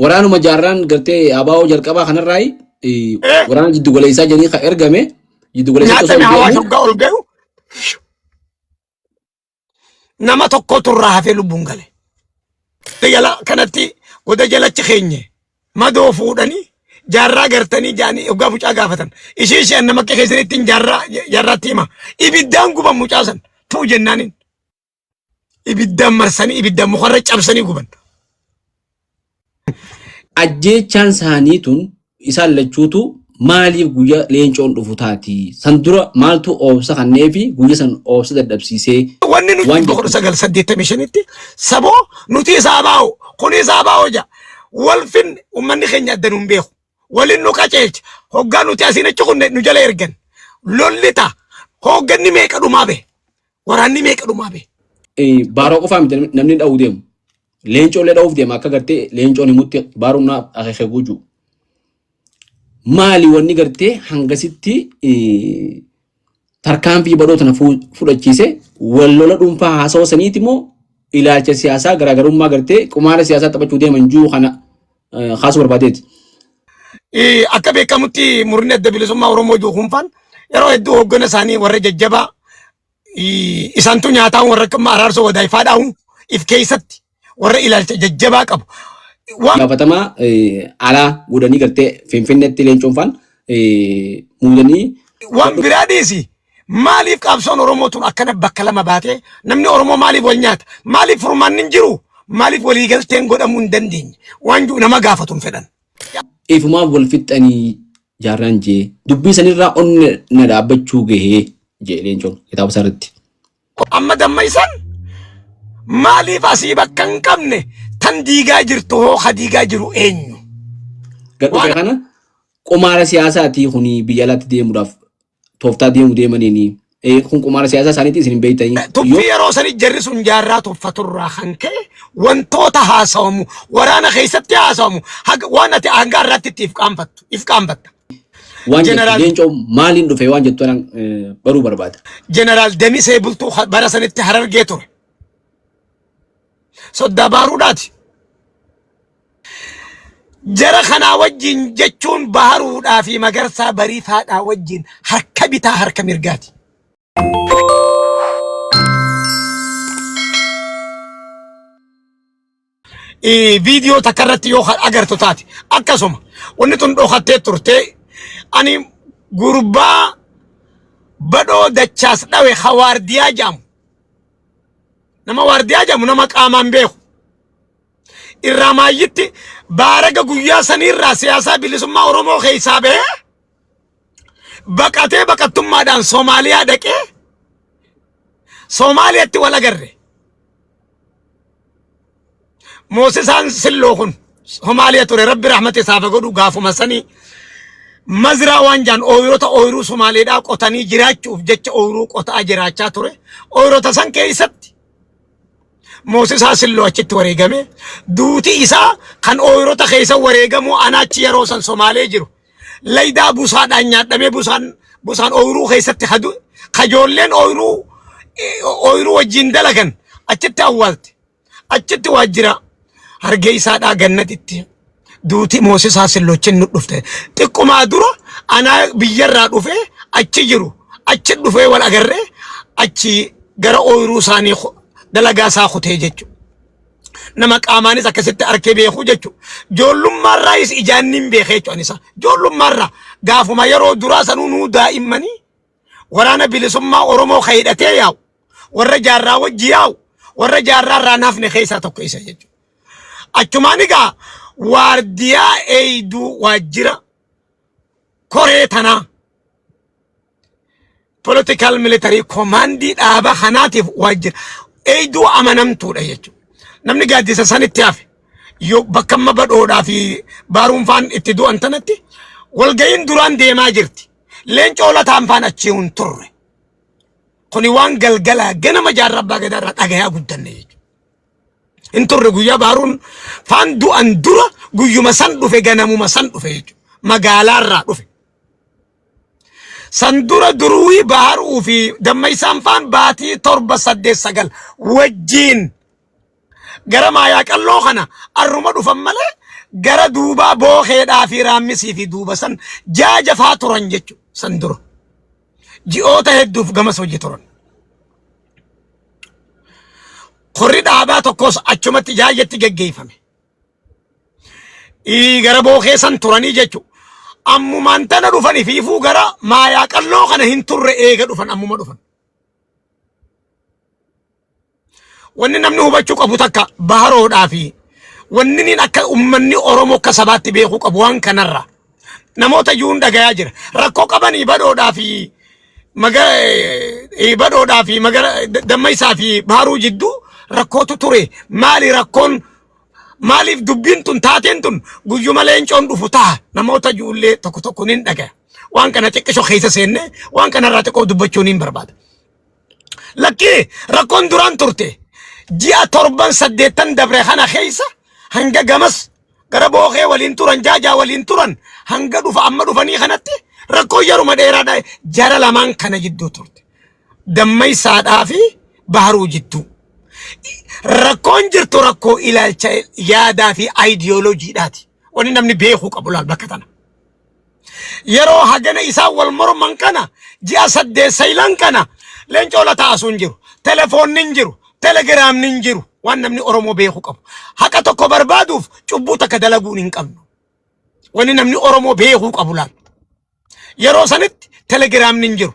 Waraanuma jaarraan gartee ABO jalqabaa kanarraayi waraana jiddu galeessaa jedhanii kan ergame jiddu galeessatti osoo Nyaatame hin hawaasa deemin hoggaa ol gayu nama tokkotu irraa hafee lubbuun gale. Jala kanatti goda jalachi keenye madoo fuudhanii jaarraa gartanii jaanii hoggaa mucaa gaafatan. Ishee isheen nama akka keessanitti jaarraa jaarraatti hima. Ibiddaan guban mucaa san tuu jennaaniin. Ibiddaan marsanii ibiddaan mukarra cabsanii guban. Ajjeechaan isaanii tun isaan lachuutu maaliif guyya leencoon dhufu taati? San dura maaltu oobsa kanneefi guyya san oobsa dadhabsiisee Wanni nuti waan jettu. 1985tti saboo nuti isaa baa'u kun isaa baa'u ja walfin ummanni keenya adda nuun beeku walin nu qaceelcha hoggaa nuti asiin achi kunne nu jala ergan lolli ta'a hoogganni meeqa dhumaa bahe Waraanni meeqa dhumaa bee? Baaroo qofaa miti namni dha'uu deemu. Leencoo illee dha'uuf deema akka gartee leencoon himutti baaruun na akeekee guujuu. Maali wanni gartee hangasitti tarkaanfii badhoo tana fudhachiise wal lola dhuunfaa haasawa saniiti moo ilaalcha siyaasaa garaagarummaa gartee qumaara siyaasaa taphachuu deeman jiru kana kaasuu barbaadeeti. Akka beekamutti murni adda bilisummaa Oromoo jiru kunfaan yeroo hedduu hooggana isaanii warra jajjabaa isaantu nyaataa warra akka araarsoo wadaayifaa dhaa'u if keessatti warra ilaalcha jajjabaa qabu. Waan Gaafatamaa alaa godhanii gartee Finfinneetti leencoon faan muudanii. Waan biraa dhiisi. Maaliif qabsoon Oromoo tun akkana bakka lama baatee namni Oromoo maaliif wal nyaata? Maaliif furmaanni hin jiru? Maaliif waliigalteen godhamuu hin dandeenye? Waan jiru nama gaafatu hin fedhan. Ifumaaf wal fixxanii jaarraan jee dubbii sanirraa onne na dhaabbachuu gahee jee leencoon kitaaba isaa irratti. Amma dammaysan maaliif asii bakka hin qabne tan diigaa jirtu hoo ka diigaa jiru eenyu? Gad dhufe kana qumaara siyaasaatii kuni biyya alaatti deemuudhaaf tooftaa deemu deemaniini. Kun qumaara siyaasaa isaaniitii isin hin beektanii. Yoo Tuffii yeroo sani jarri sun jaarraa tuffaturraa kan ka'e wantoota haasawamu waraana keessatti haasawamu haga waan ati hanga har'aatti itti if qaanfattu if qaanfatta. Waan jettu Jeneraal leencoo maaliin dhufe waan jettu anaan baruu barbaada. Jeneraal Damisee Bultuu bara sanitti Harargee ture. Soddaa Baaruudhaati. Jara kanaa wajjin jechuun Baharuudhaa fi Magarsaa Bariifaadhaa wajjin harka bitaa harka mirgaati. Viidiyoo takka irratti yoo kan agartu taate akkasuma wanni tun dhokattee turte ani gurbaa badhoo dachaas dhawe ka waardiyaa jedhamu nama waardiyaa jedhamu nama qaamaan beeku irraa maayyitti baaraga guyyaa saniirraa siyaasaa bilisummaa Oromoo keessaa bahee baqatee baqattummaadhaan Soomaaliyaa dhaqee Soomaaliyaatti wal agarre. Moosisaan Silloo kun Somaaliya ture rabbi rahmata isaaf haa godhu gaafuma sanii mazraa waan jaan ooyirota ooyiruu Somaaleedhaa qotanii jiraachuuf jecha ooyiruu qotaa jiraachaa ture. Ooyirota san keessatti Moosisaa Silloo achitti wareegame. Duuti isaa kan ooyirota keessa wareegamuu anaachi yeroo san Somaalee jiru. Laydaa busaadhaan nyaadhamee busaan busaan ooyiruu keessatti hadu kajoolleen ooyiruu ooyiruu wajjin dalagan achitti awwaalte. Achitti waajjira hargeysaadhaa gannatitti duuti Moosisaa Sillochin nu dhufte. Xiqqumaa dura anaa biyyarraa dhufee achi jiru achi dhufee wal agarree achi gara ooyiruu isaanii dalagaa isaa kutee jechuudha. Nama qaamaanis akkasitti arkee beeku jechuudha. Ijoollummaarraayis ijaan nin beekee jechuudha anisa. Ijoollummaarraa gaafuma yeroo duraa sanuu nuu daa'immanii waraana bilisummaa Oromoo ka hidhatee yaa'u warra jaarraa wajji yaa'u warra jaarraa irraa nafne keessaa tokko isa jechuudha. Achumaan egaa waardiyaa eeyduu waajjira koree tanaa political military commandii dhaaba kanaatiif waajjira eeyduu amanamtuudha jechuudha. Namni gaaddisa sanitti hafe yoo bakka amma badhoodhaa fi baaruunfaan itti du'an tanatti walga'iin duraan deemaa jirti. Leencoo Lataan faan achii hin turre. Kuni waan galgalaa ganama jaarraa abbaa gadaa irraa dhagayaa guddanne jechuudha. Hin turre guyyaa baaruun faan du'an dura guyyuma san dhufe ganamuma san dhufe jechuudha. Magaalaa irraa dhufe. San dura duruuyi baharuu fi dammaysaan faan baatii 7 8 9 wajjiin gara maayaa qalloo kana arruma dhufan malee Gara duubaa bookeedhaa fi raammisii fi duuba san jaajafaa turan jechuudha san dura. Ji'oota hedduuf gamas hojii turan. Korri dhaabaa tokkos achumatti jaajatti geggeeffame. Gara bookee san turanii jechuudha. Ammumaan tana dhufan ifiifuu gara maayaa qalloo kana hin turre eega dhufan ammuma dhufan. Wanni namni hubachuu qabu takka baharoodhaa fi wanni niin akka ummanni Oromoo akka sabaatti beekuu qabu waan kanarra namoota iyyuu dhagayaa jira. Rakkoo qabanii badhoodhaa fi maga badhoodhaa fi magara dammaysaa fi baharuu jidduu rakkootu ture. Maali rakkoon maaliif dubbiin tun taateen tun guyyuma leencoon dhufu ta'a namoota ijoollee tokko tokko niin dhagaya. Waan kana xiqqisho keessa seenne waan kanarraa xiqqoo dubbachuu niin barbaada. Lakkii rakkoon duraan turte ji'a torban saddeettan dabre kana keessa hanga gamas gara bookee waliin turan jaajaa waliin turan hanga dhufa amma dhufanii kanatti rakkoo yeruma dheeraadha jara lamaan kana jidduu turte. Dammaysaadhaa fi baharuu jidduu. Rakkoon jirtu rakkoo ilaalcha yaadaa fi aayidiyooloojiidhaati. Wanni namni beekuu qabu laal bakka tana. Yeroo hagana isaan wal morman kana ji'a 8 saylan kana leencoo lataa asuu hin jiru. Telefoonni hin jiru. Telegiraamni hin jiru. Waan namni Oromoo beekuu qabu. Haqa tokko barbaaduuf cubbuu takka dalaguun hin qabnu. Wanni namni Oromoo beekuu qabu laal. Yeroo sanitti telegiraamni hin jiru.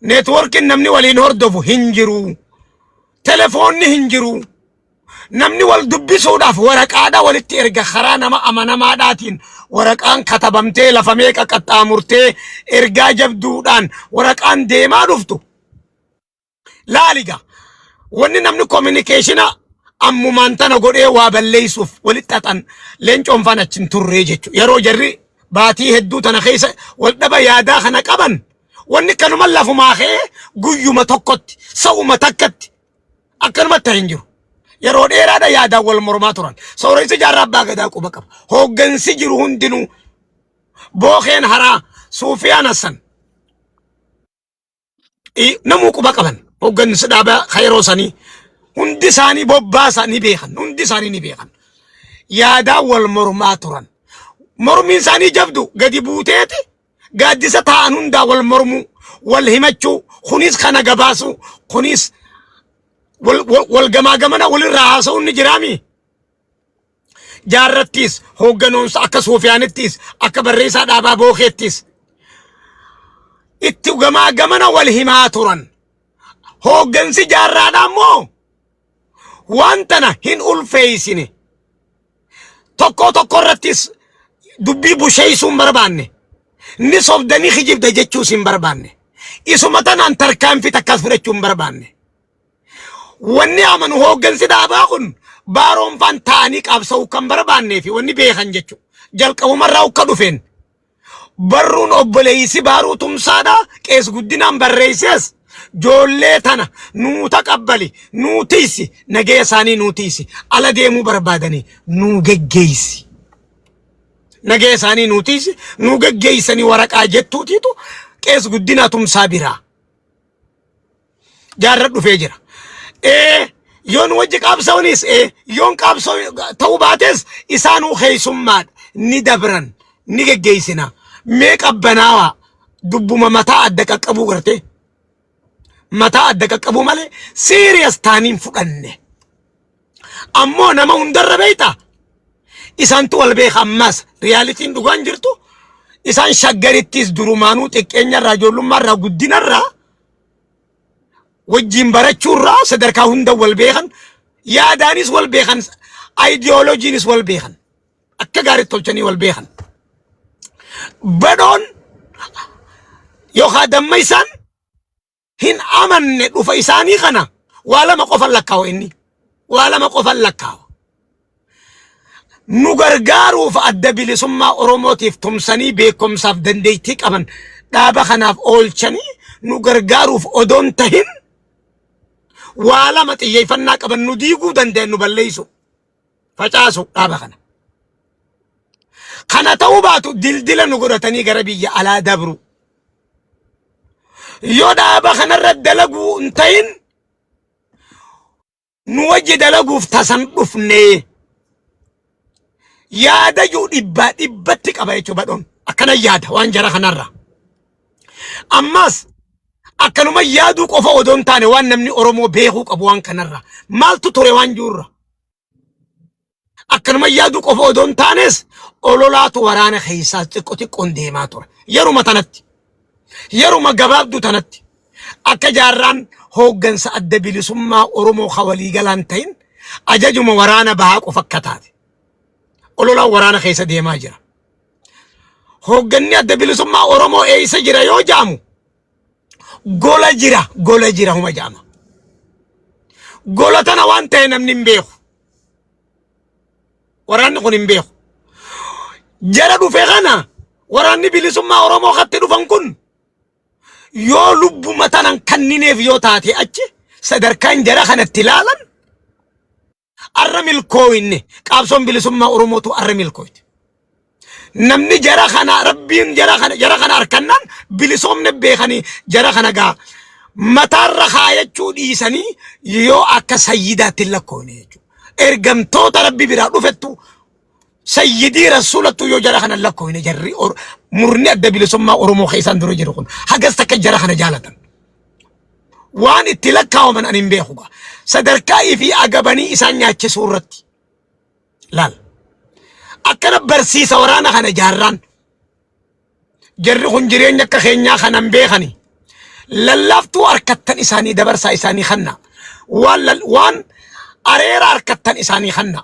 Neetwoorkiin namni waliin hordofu hin jiru. Telefoonni hin jiru. Namni wal dubbisuudhaaf waraqaadha walitti erga karaa nama amanamaadhaatiin waraqaan katabamtee lafa meeqa qaxxaamurtee ergaa jabduudhaan waraqaan deemaa dhuftu. Laaliga wanni namni kominikeeshina ammumaan tana godhee waa balleessuuf walitti xaxan leencoon faan achi hin turree jechuudha. Yeroo jarri baatii hedduu tana keessa wal dhaba yaadaa kana qaban wanni kanuma lafumaa ka'ee guyyuma tokkotti sa'uma takkatti akkanumatti hin jiru. Yeroo dheeraadha yaadaan wal mormaa turan. Sooressi jaarraa abbaa gadaa quba qaba. Hooggansi jiru hundinuu bookeen haraa Suufiyaan Hassan namuu quba qaban hooggansi dhaaba ka yeroo sanii hundi isaanii bobbaasa ni beekan hundi isaanii ni beekan yaadaan wal mormaa turan mormiin isaanii jabdu gadi buuteeti gaaddisa taa'an hundaa wal mormuu wal himachuu kunis kana gabaasuu kunis wal, wal, wal gamaa gamana walirraa haasa'uun ni jiraami jaarrattiis hoogganoonsa akka Suufiyaanittiis akka barreessaa dhaabaa bookeettiis itti gamaa gamana wal himaa turan. Hooggansi jaarraadhaa immoo waan tana hin ulfeessine. Tokko tokko irrattis dubbii busheessuu hin barbaanne. Ni sobdanii kijibda jechuus hin barbaanne. Isuma tanaan tarkaanfii takkas fudhachuu hin barbaanne. Wanni amanu hooggansi dhaabaa kun baaroonfaan ta'anii qabsa'uu kan barbaannee fi wanni beekan jechuudha. Jalqabumarraa ukka dhufeen barruun obboleessi baaruu tumsaadha qees guddinaan barreessees joollee tana nuu taqabbali nuu tiisi nagaya isaanii nuu tiisi ala deemuu barbaadanii nuu geggeessi. Nagaya isaanii nuu tiisi nuu geggeessanii waraqaa jettuutiitu qees guddinaa tumsaa biraa. Jaarra dhufee jira. Ee yoon wajji qaabsa'unis ee yoon qaabsa'u ta'uu baates isaanuu keessummaadha ni dabran ni geggeessina. Mee qabbanaawaa dubbuma mataa adda qaqqabuu gartee mataa adda qaqqabuu malee siiriyas taaniin fudhanne. Ammoo nama hundarra beektaa isaantu wal beeka ammas riyaalitiin dhugaan jirtu isaan shaggarittis durumaanuu xiqqeenyarraa ijoollummaarraa guddinarraa wajjin barachuurraa sadarkaa hunda wal beekan yaadaanis wal beekan ayidiyooloojiinis wal beekan akka gaariitti tolchanii wal beekan. Badhoon yookaan damma isaan hin amanne dhufa isaanii kana waa lama qofan lakkaawa inni waa lama qofan lakkaawa. Nu gargaaruuf adda bilisummaa Oromootiif tumsanii beekumsaaf dandeettii qaban dhaaba kanaaf oolchanii nu gargaaruuf odoon tahin waa lama xiyyeeffannaa qaban nu diiguu danda'an nu balleessu facaasu dhaaba kana. Kana ta'uu baatu dildila nu godhatanii gara biyya alaa dabru. Yoo dhaaba kanarra dalaguu hin ta'in nu wajji dalaguuf tasan dhufnee. Yaada jiru dhibbaa dhibbatti qaba jechuudha badhoon. Akkana yaada waan jara kanarra. Ammas akkanuma yaaduu qofa odoo hin taane waan namni Oromoo beekuu qabu waan kanarra. Maaltu ture waan jirurra. Akkanuma yaaduu qofa odoo hin taanes ololaatu waraana keessaa xiqqo xiqqoon deemaa ture. Yeruma tanatti. Yeruma gabaabduu tanatti. Akka jaarraan hooggansa adda bilisummaa Oromoo ka waliigalaan ta'in ajajuma waraana bahaa qofa akka taate. Ololaan waraana keessa deemaa jira. Hoogganni adda bilisummaa Oromoo eessa jira yoo jaamu gola jira gola jira huma jaama. Gola tana waan ta'e namni hin beeku. Waraanni kun hin beeku. Jara dhufe kana waraanni bilisummaa Oromoo katti dhufan kun yoo lubbuma tanan kannineef yoo taate achi sadarkaan jara kanatti ilaalan arra milkooyne qaabsoon bilisummaa Oromootu arra milkooyte. Namni jara kana rabbiin jara kana jara kana harkannaan bilisoomne beekanii jara kana gaa mataarra kaayachuu dhiisanii yoo akka sayyidaatti hin lakkoofne jechuudha. Ergamtoota rabbi biraa dhufettu sayyidii rasuulattu yoo jara kana hin lakkoofne jarri murni adda bilisummaa Oromoo keessaan dura jiru kun hagas takka jara kana jaalatan. Waan itti lakkaawaman ani hin beeku gaa. Sadarkaa ifii agabanii isaan nyaachisuu irratti. Laal. Akkana barsiisa waraana kana jaarraan. Jarri kun jireenya akka keenyaa kana hin beekani. Lallaaftuu harkattan isaanii dabarsaa isaanii kanna. Waan waan areera harkattan isaanii kanna.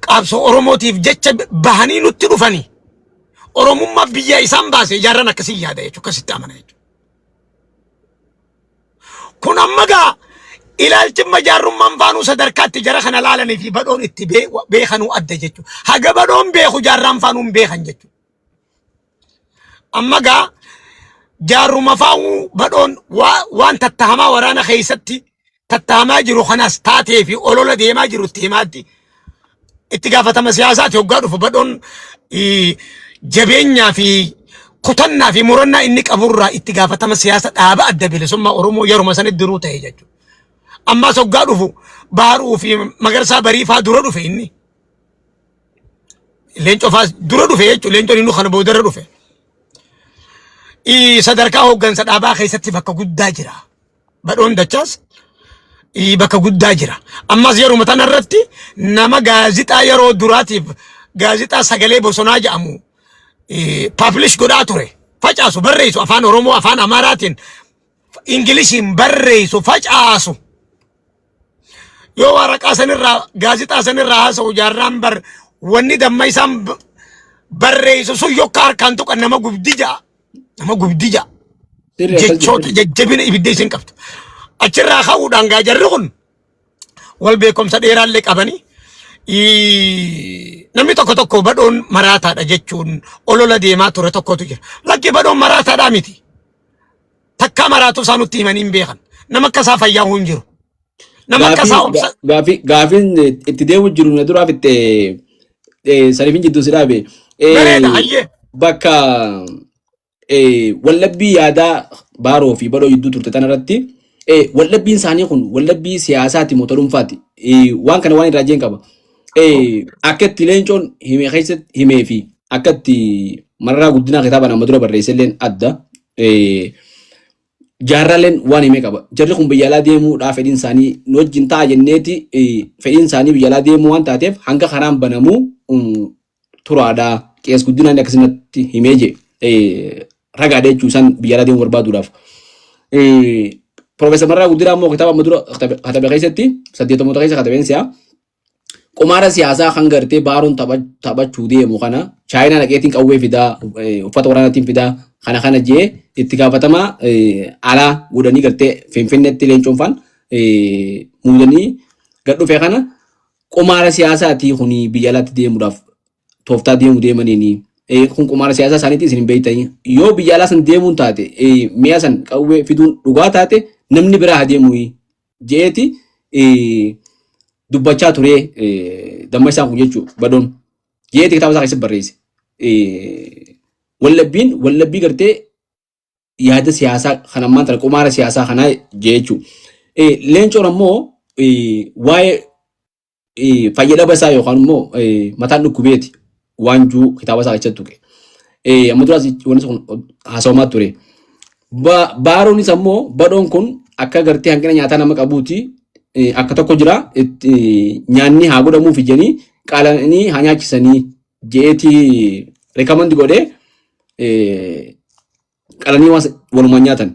Qaabsoo Oromootiif jecha bahanii nutti dhufanii. Oromummaa biyya isaan baase jaarraan akkasii yaada jechuudha. Akkasitti amana jechuudha. Kun amma gaa ilaalchi jaarrummaan faanuu sadarkaatti jara kana laalanii fi badhoon itti beekanuu adda jechuudha. Haga badhoon beeku jaarraan faanuu hin beekan jechuudha. Amma gaa jaarruma faanuu badhoon waan tattahamaa waraana keessatti tattahamaa jiru kanas taatee fi olola deemaa jiru itti himaatti. Itti gaafatama siyaasaati hoggaa dhufu badhoon jabeenyaa fi kutannaa fi murannaa inni qaburraa itti gaafatama siyaasa dhaaba adda bilisummaa Oromoo yeruma sanitti duruu ta'e jechuudha. Ammas hoggaa dhufu Baaruu fi Magarsaa Bariifaa dura dhufe inni. Leencoo faas dura dhufe jechuudha. Leencoon inni kana boodarra dhufe. Sadarkaa hooggansa dhaabaa keessatti bakka guddaa jira. Badhoon Dachaas bakka guddaa jira. Ammas yeruma tana irratti nama gaazixaa yeroo duraatiif gaazixaa sagalee bosonaa jedhamu publish godhaa ture. Facaasu barreessu afaan Oromoo afaan Amaaraatiin Ingilishiin barreessu facaasu. Yoo waraqaa sanirraa gaazixaa sanirraa haasa'u jaarraan bar wanni damma isaan barreessu sun yokka harkaan tuqan nama gubdi ja'a. Nama gubdi ja'a. Sirri akkas Jechoota jechuun. jajjabina ibidda isin qabdu. Achirraa ka'uudhaan gaa jarri kun wal beekumsa dheeraallee qabanii namni tokko tokko badhoon maraataadha jechuun olola deemaa ture tokkotu jira. Lakki badhoon maraataadhaa miti. Takkaa maraatu isaa nutti himanii hin beekan. Nama akka isaa fayyaa hin jiru. Nama akka isaa obsa. Gaafiin itti deemu jiru na duraa fitte saniifin jidduu si dhaabe. Bareeda hayyee. Bakka wallabbii yaadaa Baaroo fi Badhoo jidduu turte tanarratti wallabbiin isaanii kun wallabbii siyaasaati moo ta dhuunfaati? Waan kana waan irraa jeen qaba. Akka itti Leencoon hime keessatti himee fi akka itti Mararaa Guddinaa kitaaba nama dura barreesse illeen adda. Jaarraaleen waan himee qaba. Jarri kun biyya alaa deemuudhaa fedhiin isaanii nu wajjin ta'a jenneeti fedhiin isaanii biyya alaa deemuu waan taateef hanga karaan banamuu turaadha. Qees Guddinaan akkasumatti himee jee ragaadha jechuu isaan biyya alaa deemuu barbaaduudhaaf. Profeesar Mararaa Guddinaa immoo kitaaba amma dura katabe keessatti saddeettamoota keessa katabeen si'a. Qumaara siyaasaa kan gartee Baaroon taphachuu deemu kana Chaayinaa dhaqeetiin qawwee fidaa uffata waraanaatiin fidaa kana kana jee itti gaafatamaa alaa godhanii gartee Finfinneetti Leencoon faan muudanii gad dhufe kana qumaara siyaasaatii kuni biyya alaatti deemuudhaaf tooftaa deemu deemaniini kun qumaara siyaasaa isaaniitti isin hin beektanii yoo biyya alaa san deemuun taate mi'a san qawwee fiduun dhugaa taate namni biraa haa deemu je'eeti dubbachaa ture damma isaan kun jechuu badhoon je'eeti kitaaba isaa keessatti barreesse. Wallabbiin wallabbii gartee yaada siyaasaa kan ammaan tana qumaara siyaasaa kanaa jechuu. Leencoon ammoo waa'ee Fayyadama isaa yookaan immoo mataan dhukkubeeti waan juu kitaaba isaa keessatti tuqe. Amma duraas wanti kun haasawamaa ture. Baaroonis ammoo badhoon kun akka gartee hanqina nyaataa nama qabuuti akka tokko jira nyaanni haa godhamuuf jedhanii qalanii haa nyaachisanii je'eeti recommend godhee qalanii waan walumaan nyaatan.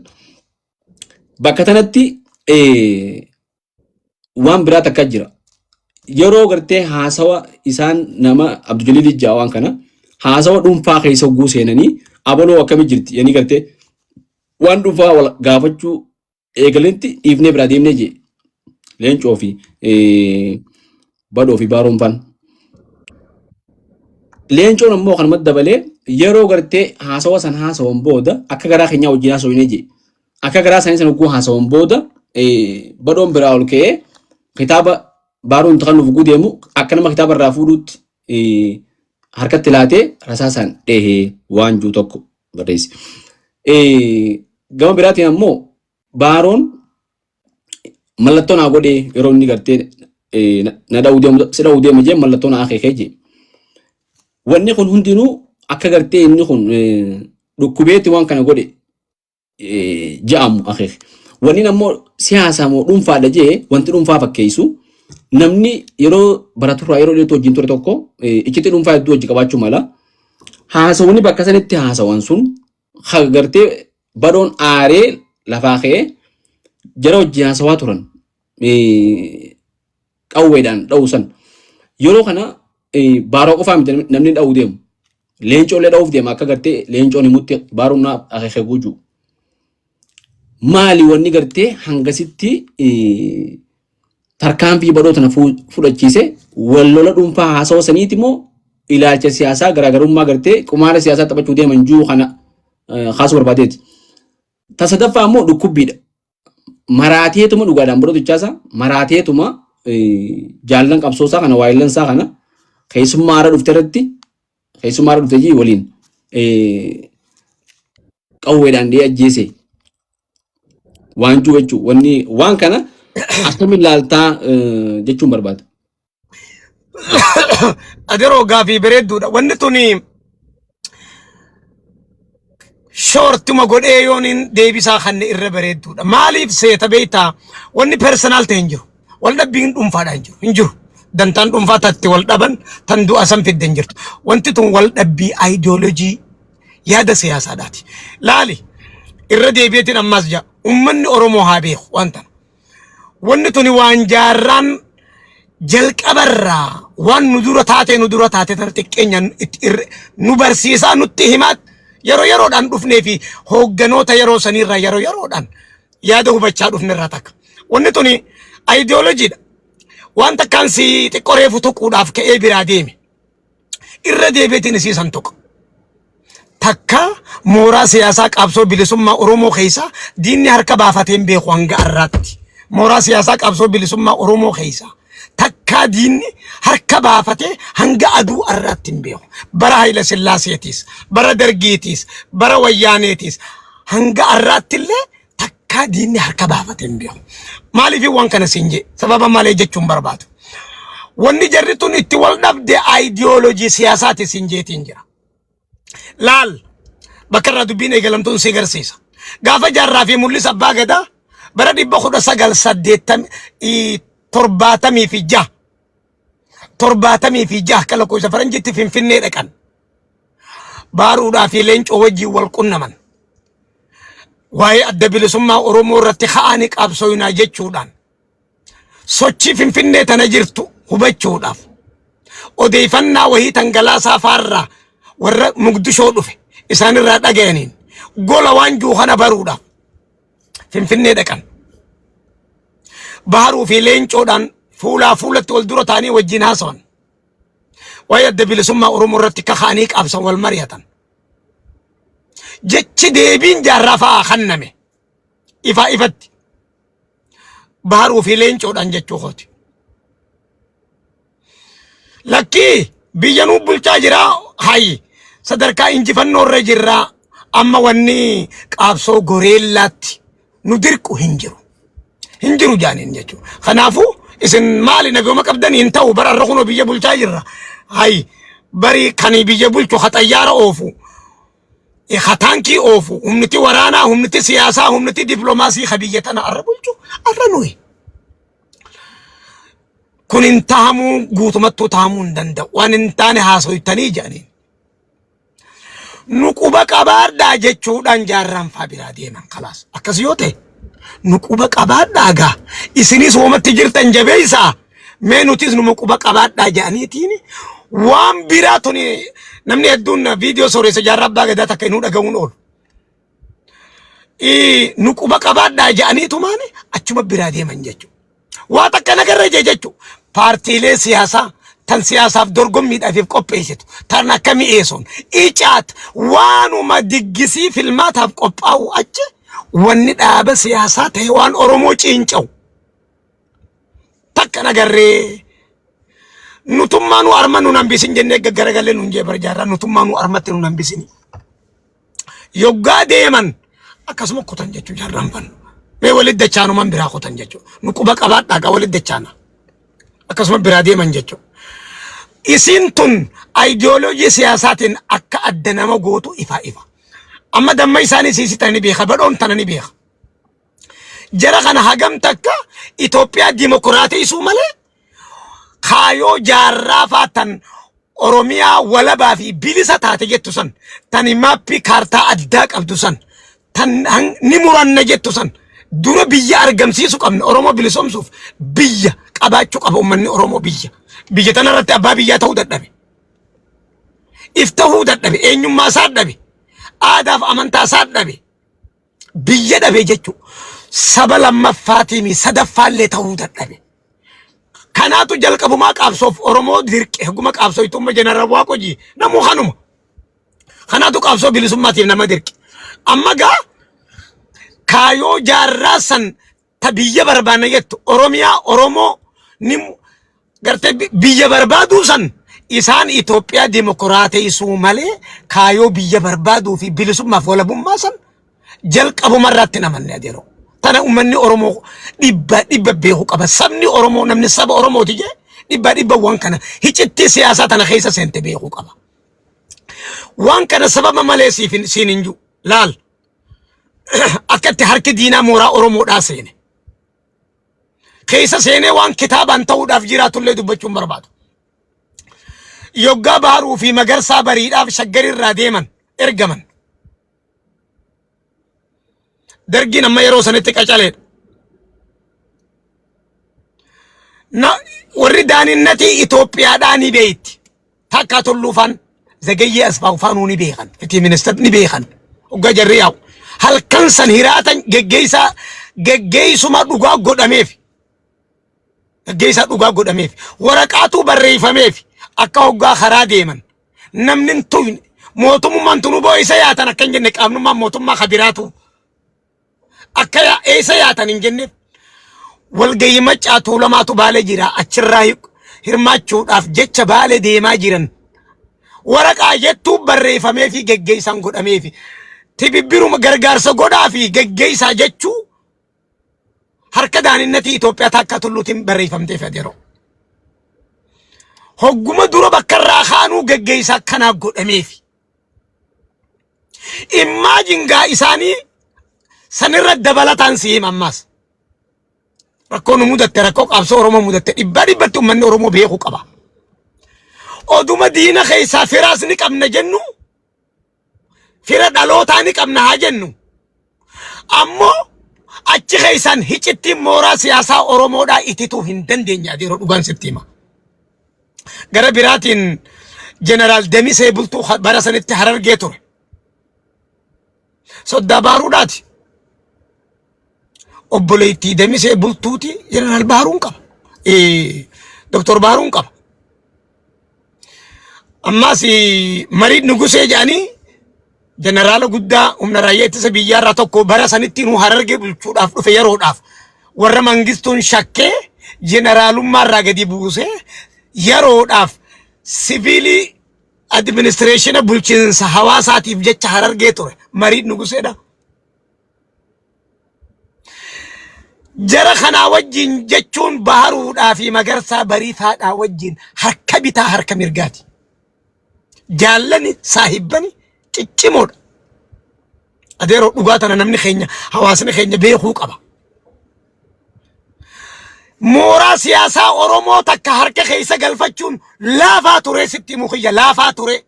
Bakka tanatti waan biraa takka jira. Yeroo gartee haasawa isaan nama Abdujaliil Ijjaa waan kana haasawa dhuunfaa keessa hogguu seenanii abaloo akkamii jirti jedhanii gartee waan dhuunfaa wal gaafachuu eegalanitti dhiifnee biraa deemnee jee leencoo fi badhoo fi baaroon faan. Leencoon ammoo kanumatti dabalee yeroo gartee haasawa san haasawan booda akka garaa keenyaa wajjin haasawinee jee. Akka garaa isaanii sana hogguu haasawan booda badhoon biraa ol ka'ee kitaaba baaroon itti kennuuf hogguu deemu akka nama kitaaba irraa fuudhuutti harkatti laatee rasaasaan dhehee waan jiru tokko barreesse. Gama biraatiin ammoo baaroon mallattoo naa godhee yeroo inni gartee na dha'uu deemu si dha'uu deema jee mallattoo naa akeekee jee. Wanni kun hundinuu akka gartee inni kun dhukkubeetti waan kana godhe ja'amu akeeke. Wanni ammoo siyaasaa moo dhuunfaadha jee wanti dhuunfaa fakkeessu namni yeroo baraturraa yeroo dheertuu wajjin ture tokko iccitii dhuunfaa hedduu wajji qabaachuu mala. Haasawni bakka sanitti haasawan sun gartee badhoon aaree lafaa ka'ee jara wajjin haasawaa turan qawweedhaan dha'u san. Yeroo kana baaroo qofaa miti namni dha'uu deemu. Leencoollee dha'uuf deema akka gartee leencoon himutti baaroon na akeekee guujuu. Maali wanni gartee hangasitti tarkaanfii badhoo tana fudhachiise wal lola dhuunfaa haasawa saniiti moo ilaalcha siyaasaa garaagarummaa gartee qumaara siyaasaa taphachuu deeman juu kana kaasuu barbaadeeti. Ta sadaffaa immoo dhukkubbiidha. Maraateetuma dhugaadhaan badhoo tichaasaa maraateetuma jaallan qabsoosaa kana waayillansaa kana keessummaa haaraa dhufte irratti keessummaa haaraa dhufte jii waliin qawweedhaan dhiyee ajjeese waan jiru jechuun wanni waan kana akkamiin laaltaa jechuun barbaada. Aderoo gaafii bareedduudha. Wanni tuni shoortuma godhee yoon hin deebisaa kanne irra bareedduudha. Maaliif seeta beektaa wanni personal ta'e hin jiru. Wal dhabbiin dhuunfaadhaan hin jiru. Hin jiru. Dantaan dhuunfaa tatti wal dhaban tan du'a san fidde hin jirtu. Wanti tun wal dhabbii ayidiyoolojii yaada siyaasaadhaati. Laali irra deebi'eetiin ammaas jaa uummanni Oromoo haa beeku waan tana. Wanni tuni waan jaarraan jalqabarraa waan nu dura taate nu dura taate tana xiqqeenyaan itti nu barsiisaa nutti himaa yeroo yeroodhaan dhufnee fi hoogganoota yeroo saniirraa yeroo yeroodhaan yaada hubachaa dhufnerraa takka. Wanni tuni ayidiyoolojiidha. Waan takkaan si xiqqoo reefu tuquudhaaf ka'ee biraa deeme. Irra deebi'eetiin isii san tuqa. Takka mooraa siyaasaa qabsoo bilisummaa Oromoo keessa diinni harka baafatee hin beeku hanga har'aatti. Mooraa siyaasaa qabsoo bilisummaa Oromoo keessa takkaa diinni harka baafatee hanga aduu har'aatti hin beeku. Bara Hayila Sillaaseetiis, bara Dargiitiis, bara Wayyaaneetiis hanga har'aatti illee takkaa diinni harka baafatee hin beeku. Maaliif waan kana siin jee sababa malee jechuun barbaadu. Wanni jarri tun itti wal dhabde aayidiyoolojii siyaasaati siin jeetiin jira. Laal bakka irraa dubbiin eegalamtuun si agarsiisa. Gaafa jaarraa fi mul'isa abbaa gadaa bara 1976 76 kan lakkoofsa faranjiitti Finfinnee dhaqan. Baaruudhaa fi leencoo wajjin wal qunnaman. Waa'ee adda bilisummaa Oromoo irratti ka'anii qabsooyinaa jechuudhaan sochii Finfinnee tana jirtu hubachuudhaaf odeeffannaa wahii tan Galaasaa faarraa warra Mugdishoo dhufe isaanirraa dhagayaniin gola waan jiru kana baruudhaaf Finfinnee dhaqan. Baharuu fi leencoodhaan fuulaa fuulatti wal dura ta'anii wajjin haasawan. Waa'ee adda bilisummaa Oromoo irratti kaka'anii qabsan wal mari'atan. Jechi deebiin jaarraa fa'aa kenname ifaa ifatti. Baharuu fi leencoodhaan jechuu kooti. Lakkii biyya nuu bulchaa jira hayi sadarkaa injifannoo irra jirra amma wanni qaabsoo goreellaatti nu dirqu hin jiru. Hin jiru jaaniin jechuudha. Kanaafuu Isin maali naguma qabdan hin ta'u bara irra kunoo biyya bulchaa jirra. Hay bari kan biyya bulchu ha xayyaara oofu. Ha taankii oofu humniti waraanaa humniti siyaasaa humniti dippiloomaasii ha biyya tana arra bulchu arra nuyi. Kun hin tahamuu guutumattuu tahamuu hin danda'u. Waan hin taane haasoytanii jedhaniin. Nu quba qabaadhaa jechuudhaan jaarraan faa biraa deeman kalaas. Akkas yoo ta'e nu quba qabaadhaa gaa isinis womatti jirtan jabeessaa mee nutis numa quba qabaadhaa jedhaniitiin waan biraa tuni namni hedduun viidiyoo sooressa jaarraa abbaa gadaa takka inuu dhaga'uun oolu. Nu quba qabaadhaa jedhaniitumaan achuma biraa deeman jechuudha. Waa takka nagarra jee jechuudha. Paartiilee siyaasaa tan siyaasaaf dorgommiidhaaf qopheessitu tan akka mi'eessuun icaat waanuma diggisii filmaataaf qophaa'u achi wanni dhaaba siyaasaa ta'e waan Oromoo ciinca'u takka nagarree nutummaa nu arma nun hambisin jennee gaggaragalee nun jee barjaarraa nutummaa nu armatti nun hambisini. Yoggaa deeman akkasuma kutan jechuu jaarraan fannu. Mee walitti dachaanuman biraa kutan jechuu. Nu quba qabaadhaa gaa walitti dachaana. Akkasuma biraa deeman jechuu. Isiin tun ayidiyooloojii siyaasaatiin akka adda nama gootu ifa ifa. Amma damma isaanii siisitan ni beeka badhoon tana ni beeka. Jara kana hagam takka Itoophiyaa dimokiraateessuu malee kaayoo jaarraa faa tan Oromiyaa walabaa fi bilisa taate jettu san tan maappii kaartaa addaa qabdu san tan ni muranna jettu san dura biyya argamsiisu qabna Oromoo bilisoomsuuf biyya qabaachuu qaba uummanni Oromoo biyya biyya tana irratti abbaa biyyaa ta'uu dadhabe if ta'uu dadhabe eenyummaa isaa dhabe aadaaf amantaa isaa dhabe biyya dhabe jechuudha. Saba lammaffaatii sadaffaallee ta'uu dadhabe. Kanaatu jalqabumaa qaabsoof Oromoo dirqe haguma qaabsooytumma jeneraal Waaqojii namuu kanuma. Kanaatu qaabsoo bilisummaatiif nama dirqe. Amma gaa kaayoo jaarraa san ta biyya barbaanna jettu Oromiyaa Oromoo ni gartee biyya barbaaduu san isaan Itoophiyaa dimokiraateessuu malee kaayoo biyya barbaaduu fi bilisummaaf walabummaa san jalqabuma irratti hin amanne adeeroo. Tana uummanni Oromoo dhibba dhibba beeku qaba. Sabni Oromoo namni saba Oromooti jee dhibba dhibba waan kana hicittii siyaasaa tana keessa seente beekuu qaba. Waan kana sababa malee siif siin hin jiru. Laal akka itti harki diinaa mooraa Oromoodhaa seene. Keessa seenee waan kitaabaan ta'uudhaaf jiraatullee dubbachuun barbaadu. Yoggaa Baharuu fi Magarsaa bariidhaaf shaggarirraa deeman ergaman. Dargiin amma yeroo sanitti qacaleedha. Na warri daaninnatii Itoophiyaadhaa ni beeyti. Takkaa Tulluufaan Zagayyee Asfaaw faanuu ni beekan. Fitii minister ni beekan. Hoggaa jarri yaa'u. Halkan san hiraatan geggeessaa geggeessuma dhugaa godhameef. Geggeessaa dhugaa godhameef. Waraqaatuu barreeffameef akka hoggaa karaa deeman. Namni hin tuyne mootummaan tunuu boo isa yaatan akka hin jenne qaamnummaan mootummaa kabiraatu. Akka eessa yaatan hin jenneef walgahii maccaa tuulamaatu baalee jira achirraa hirmaachuudhaaf jecha baalee deemaa jiran waraqaa jettuu barreeffamee fi geggeessaan godhamee fi tibibbiruma gargaarsa godhaa fi geggeessaa jechuu harka daaninnatii Itoophiyaa takka tulluutiin barreeffamtee fi adeeroo. Hogguma dura bakka irraa kaanuu geggeessaa akkanaa godhameefi. Imagine gaa isaanii sanirra dabalataan si hima ammaas. Rakkoo nu mudatte rakkoo qabsoo Oromoo mudatte dhibbaa dhibbatti uummanni Oromoo beekuu qaba. Oduma diina keessaa firaas ni qabna jennu fira dhalootaa ni qabna haa jennu. Ammoo achi keessaan hicittiin mooraa siyaasaa Oromoodhaa itituu hin dandeenye adeeroo dhugaan sitti hima. Gara biraatiin Jeneraal Damisee Bultuu bara sanitti Harargee ture. Soddaa Baaruudhaati. Obboleettii Damisee Bultuuti Jeneraal Baaruun qaba. Doktor Baaruun qaba. Ammaas marii Nugusee jedhanii jeneraala guddaa humna raayyaa ittisa biyyaarraa tokko bara sanitti nu Harargee bulchuudhaaf dhufe yeroodhaaf warra mangistuun shakkee jeneraalummaa irraa gadi buusee yeroodhaaf siviilii administireeshina bulchiinsa hawaasaatiif jecha Harargee ture marii Nuguseedha. Jara kanaa wajjin jechuun Baharuudhaa fi Magarsaa Bariifaadhaa wajjin harka bitaa harka mirgaati. Jaallani saahibbani ciccimoodha. Adeeroo dhugaa tana namni keenya hawaasni keenya beekuu qaba. Mooraa siyaasaa Oromoo takka harka keessa galfachuun laafaa ture sitti himu kiyya laafaa ture.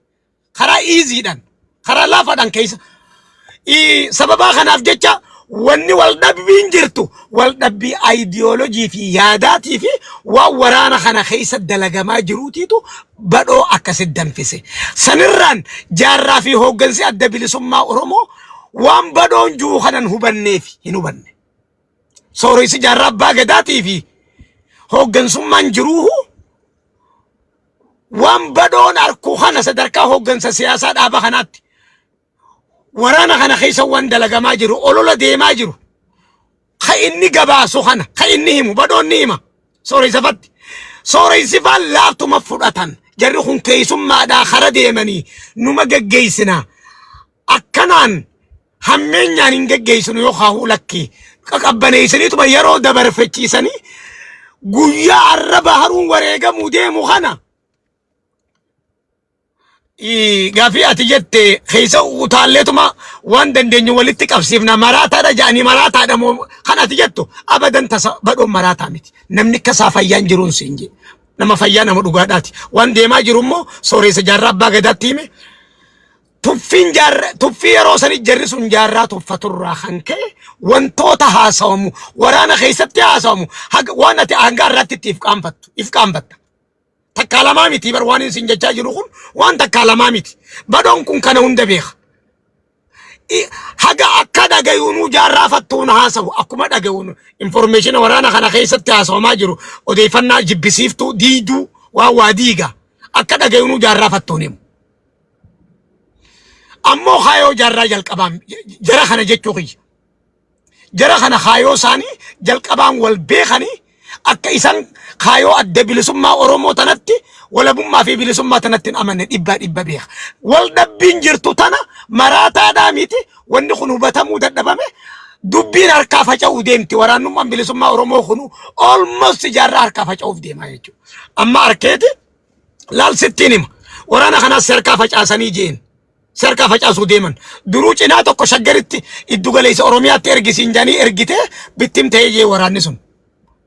Karaa iiziidhaan karaa laafaadhaan keessa. Sababaa kanaaf jecha wanni wal dhabbiin jirtu wal dhabbii ayidiyoolojii fi yaadaatii fi waan waraana kana keessa dalagamaa jiruutiitu badhoo akkasi danfise. Sanirraan jaarraa fi hooggansi adda bilisummaa Oromoo waan badhoon jiru kanan hubanneef hin hubanne. Sooressi jaarraa abbaa gadaatii fi hooggansummaan jiruuhu waan badhoon arkuu kana sadarkaa hooggansa siyaasaa dhaaba kanaatti waraana kana keessa waan dalagamaa jiru olola deemaa jiru ka inni gabaasu kana ka inni himu badhoon ni hima sooressafatti sooressifaan laaftuma fudhatan jarri kun keessummaadhaa kara deemanii numa geggeessinaa akkanaan hammeenyaan hin geggeessinu yoo kaahuu lakki qaqabbaneessaniituma yeroo dabarfachiisanii guyyaa arra baharuun wareegamuu deemu kana gaafii ati jette keessa utaalleetuma waan dandeenyu walitti qabsiifna maraataadha jedhanii maraataadha moo kan ati jettu abadan tasa badhoon maraataa miti namni akka isaa fayyaan jiruun siin jedhe nama fayyaa nama dhugaadhaati waan deemaa jiru immoo sooressa jaarraa abbaa gadaatti hime Tuffiin jaarra tuffii yeroo sani jarri sun jaarraa tuffaturraa kan ka'e wantoota haasawamu waraana keessatti haasawamu haga waan ati hanga har'aatti itti if qaanfattu if qaanfatta. Takkaa lamaa miti bar waan isin jechaa jiru kun waan takkaa lamaa miti. Badhoon kun kana hunda beeka. Haga akka dhagayuunuu jaarraa fattuun haasawu akkuma dhagayuun informeeshina waraana kana keessatti haasawamaa jiru odeeffannaa jibbisiiftuu diiduu waan waa diiga akka dhagayuunuu jaarraa fattuun himu. Ammoo kaayoo jaarraa jalqabaan jara kana jechuu kiyya. Jara kana kaayoo isaanii jalqabaan wal beekanii akka isaan kaayoo adda bilisummaa Oromoo tanatti walabummaa fi bilisummaa tanatti hin amanne dhibbaa dhibba beeka. Wal dhabbiin jirtu tana maraataadhaa miti wanni kun hubatamuu dadhabame dubbiin harkaa faca'uu deemti waraannummaan bilisummaa Oromoo kunu almost jaarraa harkaa faca'uuf deemaa jechuudha. Amma arkeeti laal sittiin hima. Waraana kanaas harkaa facaasanii jeen. Si harkaa facaasuu deeman. Duruu cinaa tokko shaggaritti iddu galeessa Oromiyaatti ergisiin jedhanii ergitee bittim ta'ee jee waraanni sun.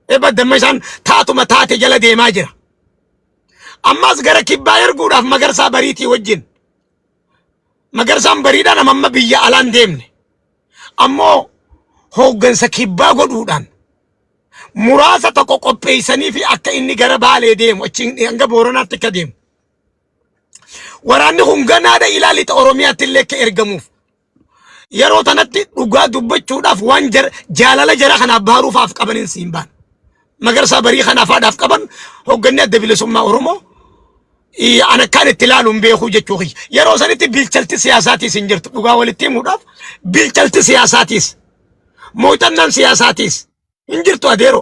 Eebba damma isaan taatuma taate jala deemaa jira. Ammas gara kibbaa erguudhaaf Magarsaa Bariitii wajjin. Magarsaan Bariidhaan amma biyya alaan deemne. Ammoo hooggansa kibbaa godhuudhaan muraasa tokko qopheessanii fi akka inni gara Baalee deemu achiin hanga Booranaatti akka deemu. Waraanni kun ganaadha ilaa lixa Oromiyaatti illee akka ergamuuf. Yeroo tanatti dhugaa dubbachuudhaaf waan jaalala jara kanaaf baaruufaaf qabaniin siin baan. Magarsaa barii kanaaf haadhaaf qaban hoogganni adda bilisummaa Oromoo an akkaan itti ilaalu hin beekuu jechuu kiyya. Yeroo sanitti bilchalti siyaasaatiis hin jirtu. Dhugaa walitti himuudhaaf bilchalti siyaasaatiis muuxannaan siyaasaatiis hin jirtu adeero.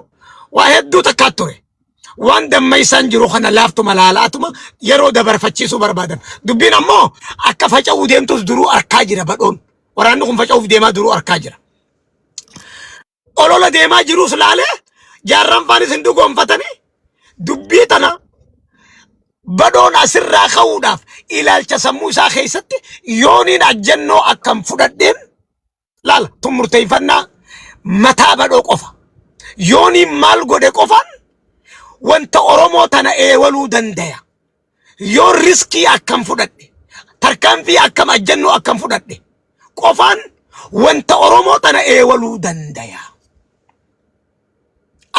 Waa hedduu takkaat ture. Waan dammaysaan jiru kana laaftuma laalaatuma yeroo dabarfachiisuu barbaadan. Dubbiin ammoo akka faca'uu deemtus duruu arkaa jira badhoon. Waraanni kun faca'uuf deemaa duruu arkaa jira. Olola deemaa jirus laalee jaarran faanis hin dhugoonfatanii dubbii tana badhoon asirraa ka'uudhaaf ilaalcha sammuu isaa keessatti yooniin ajjannoo akkam fudhadheen laala tun murteeffannaa mataa badhoo qofa. Yooniin maal godhe qofaan wanta Oromoo tana eewaluu dandaya. Yoo riskii akkam fudhadhe tarkaanfii akkam ajjannoo akkam fudhadhe qofaan wanta Oromoo tana eewaluu dandaya.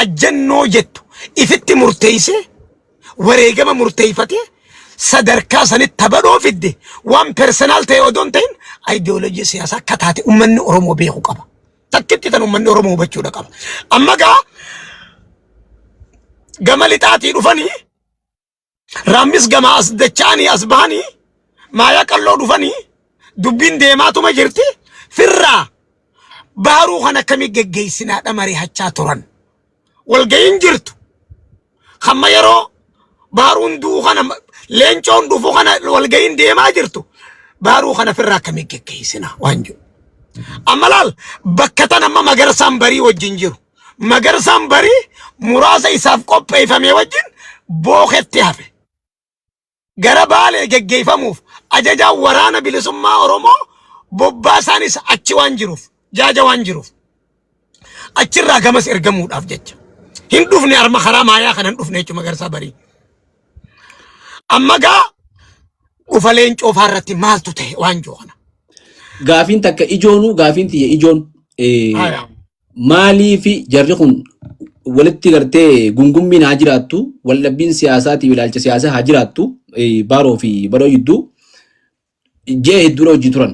Ajjannoo jettu ifitti murteessee wareegama murteeffatee sadarkaa sanitti tabadhoo fidde waan personal ta'e odoo hin ta'in ayidiyoolojii siyaasaa akka taate uummanni Oromoo beeku qaba. Takkitti tan uummanni Oromoo hubachuudha qaba. Amma gaa gama lixaatii dhufanii Raammis gama as dacha'anii as bahanii maayaa qalloo dhufanii dubbiin deemaatuma jirti firraa baharuu kan akkamii geggeessinaadha mari'achaa turan. Walga'iin jirtu hamma yeroo baharuun du'u kana leencoon dhufu kana walga'iin deemaa jirtu baharuu kana firraa akkamii geggeessina waan jiru. Amma laal bakka tan amma magarsaan barii wajjin jiru. Magarsaan Barii muraasa isaaf qopheeffame wajjin Booketti hafe. Gara Baalee geggeeffamuuf ajajaan waraana bilisummaa Oromoo bobbaasaanis achi waan jiruuf, jaaja waan jiruuf achirraa gamas ergamuudhaaf jecha. Hin dhufne arma karaa maayaa kana hin dhufne jechuudha Magarsaa Barii. Amma gaa dhufa Leencoo faa irratti maaltu ta'e waan jiru kana. Gaafiin takka ijoonuu gaafiin tiyya ijoon Haya. maaliifi jarri kun walitti gartee gungummiin haa jiraattu waldhabbiin siyaasaatiif ilaalcha siyaasaa haa jiraattu Baaroo fi Badhoo jidduu ji'a hedduudha hojii turan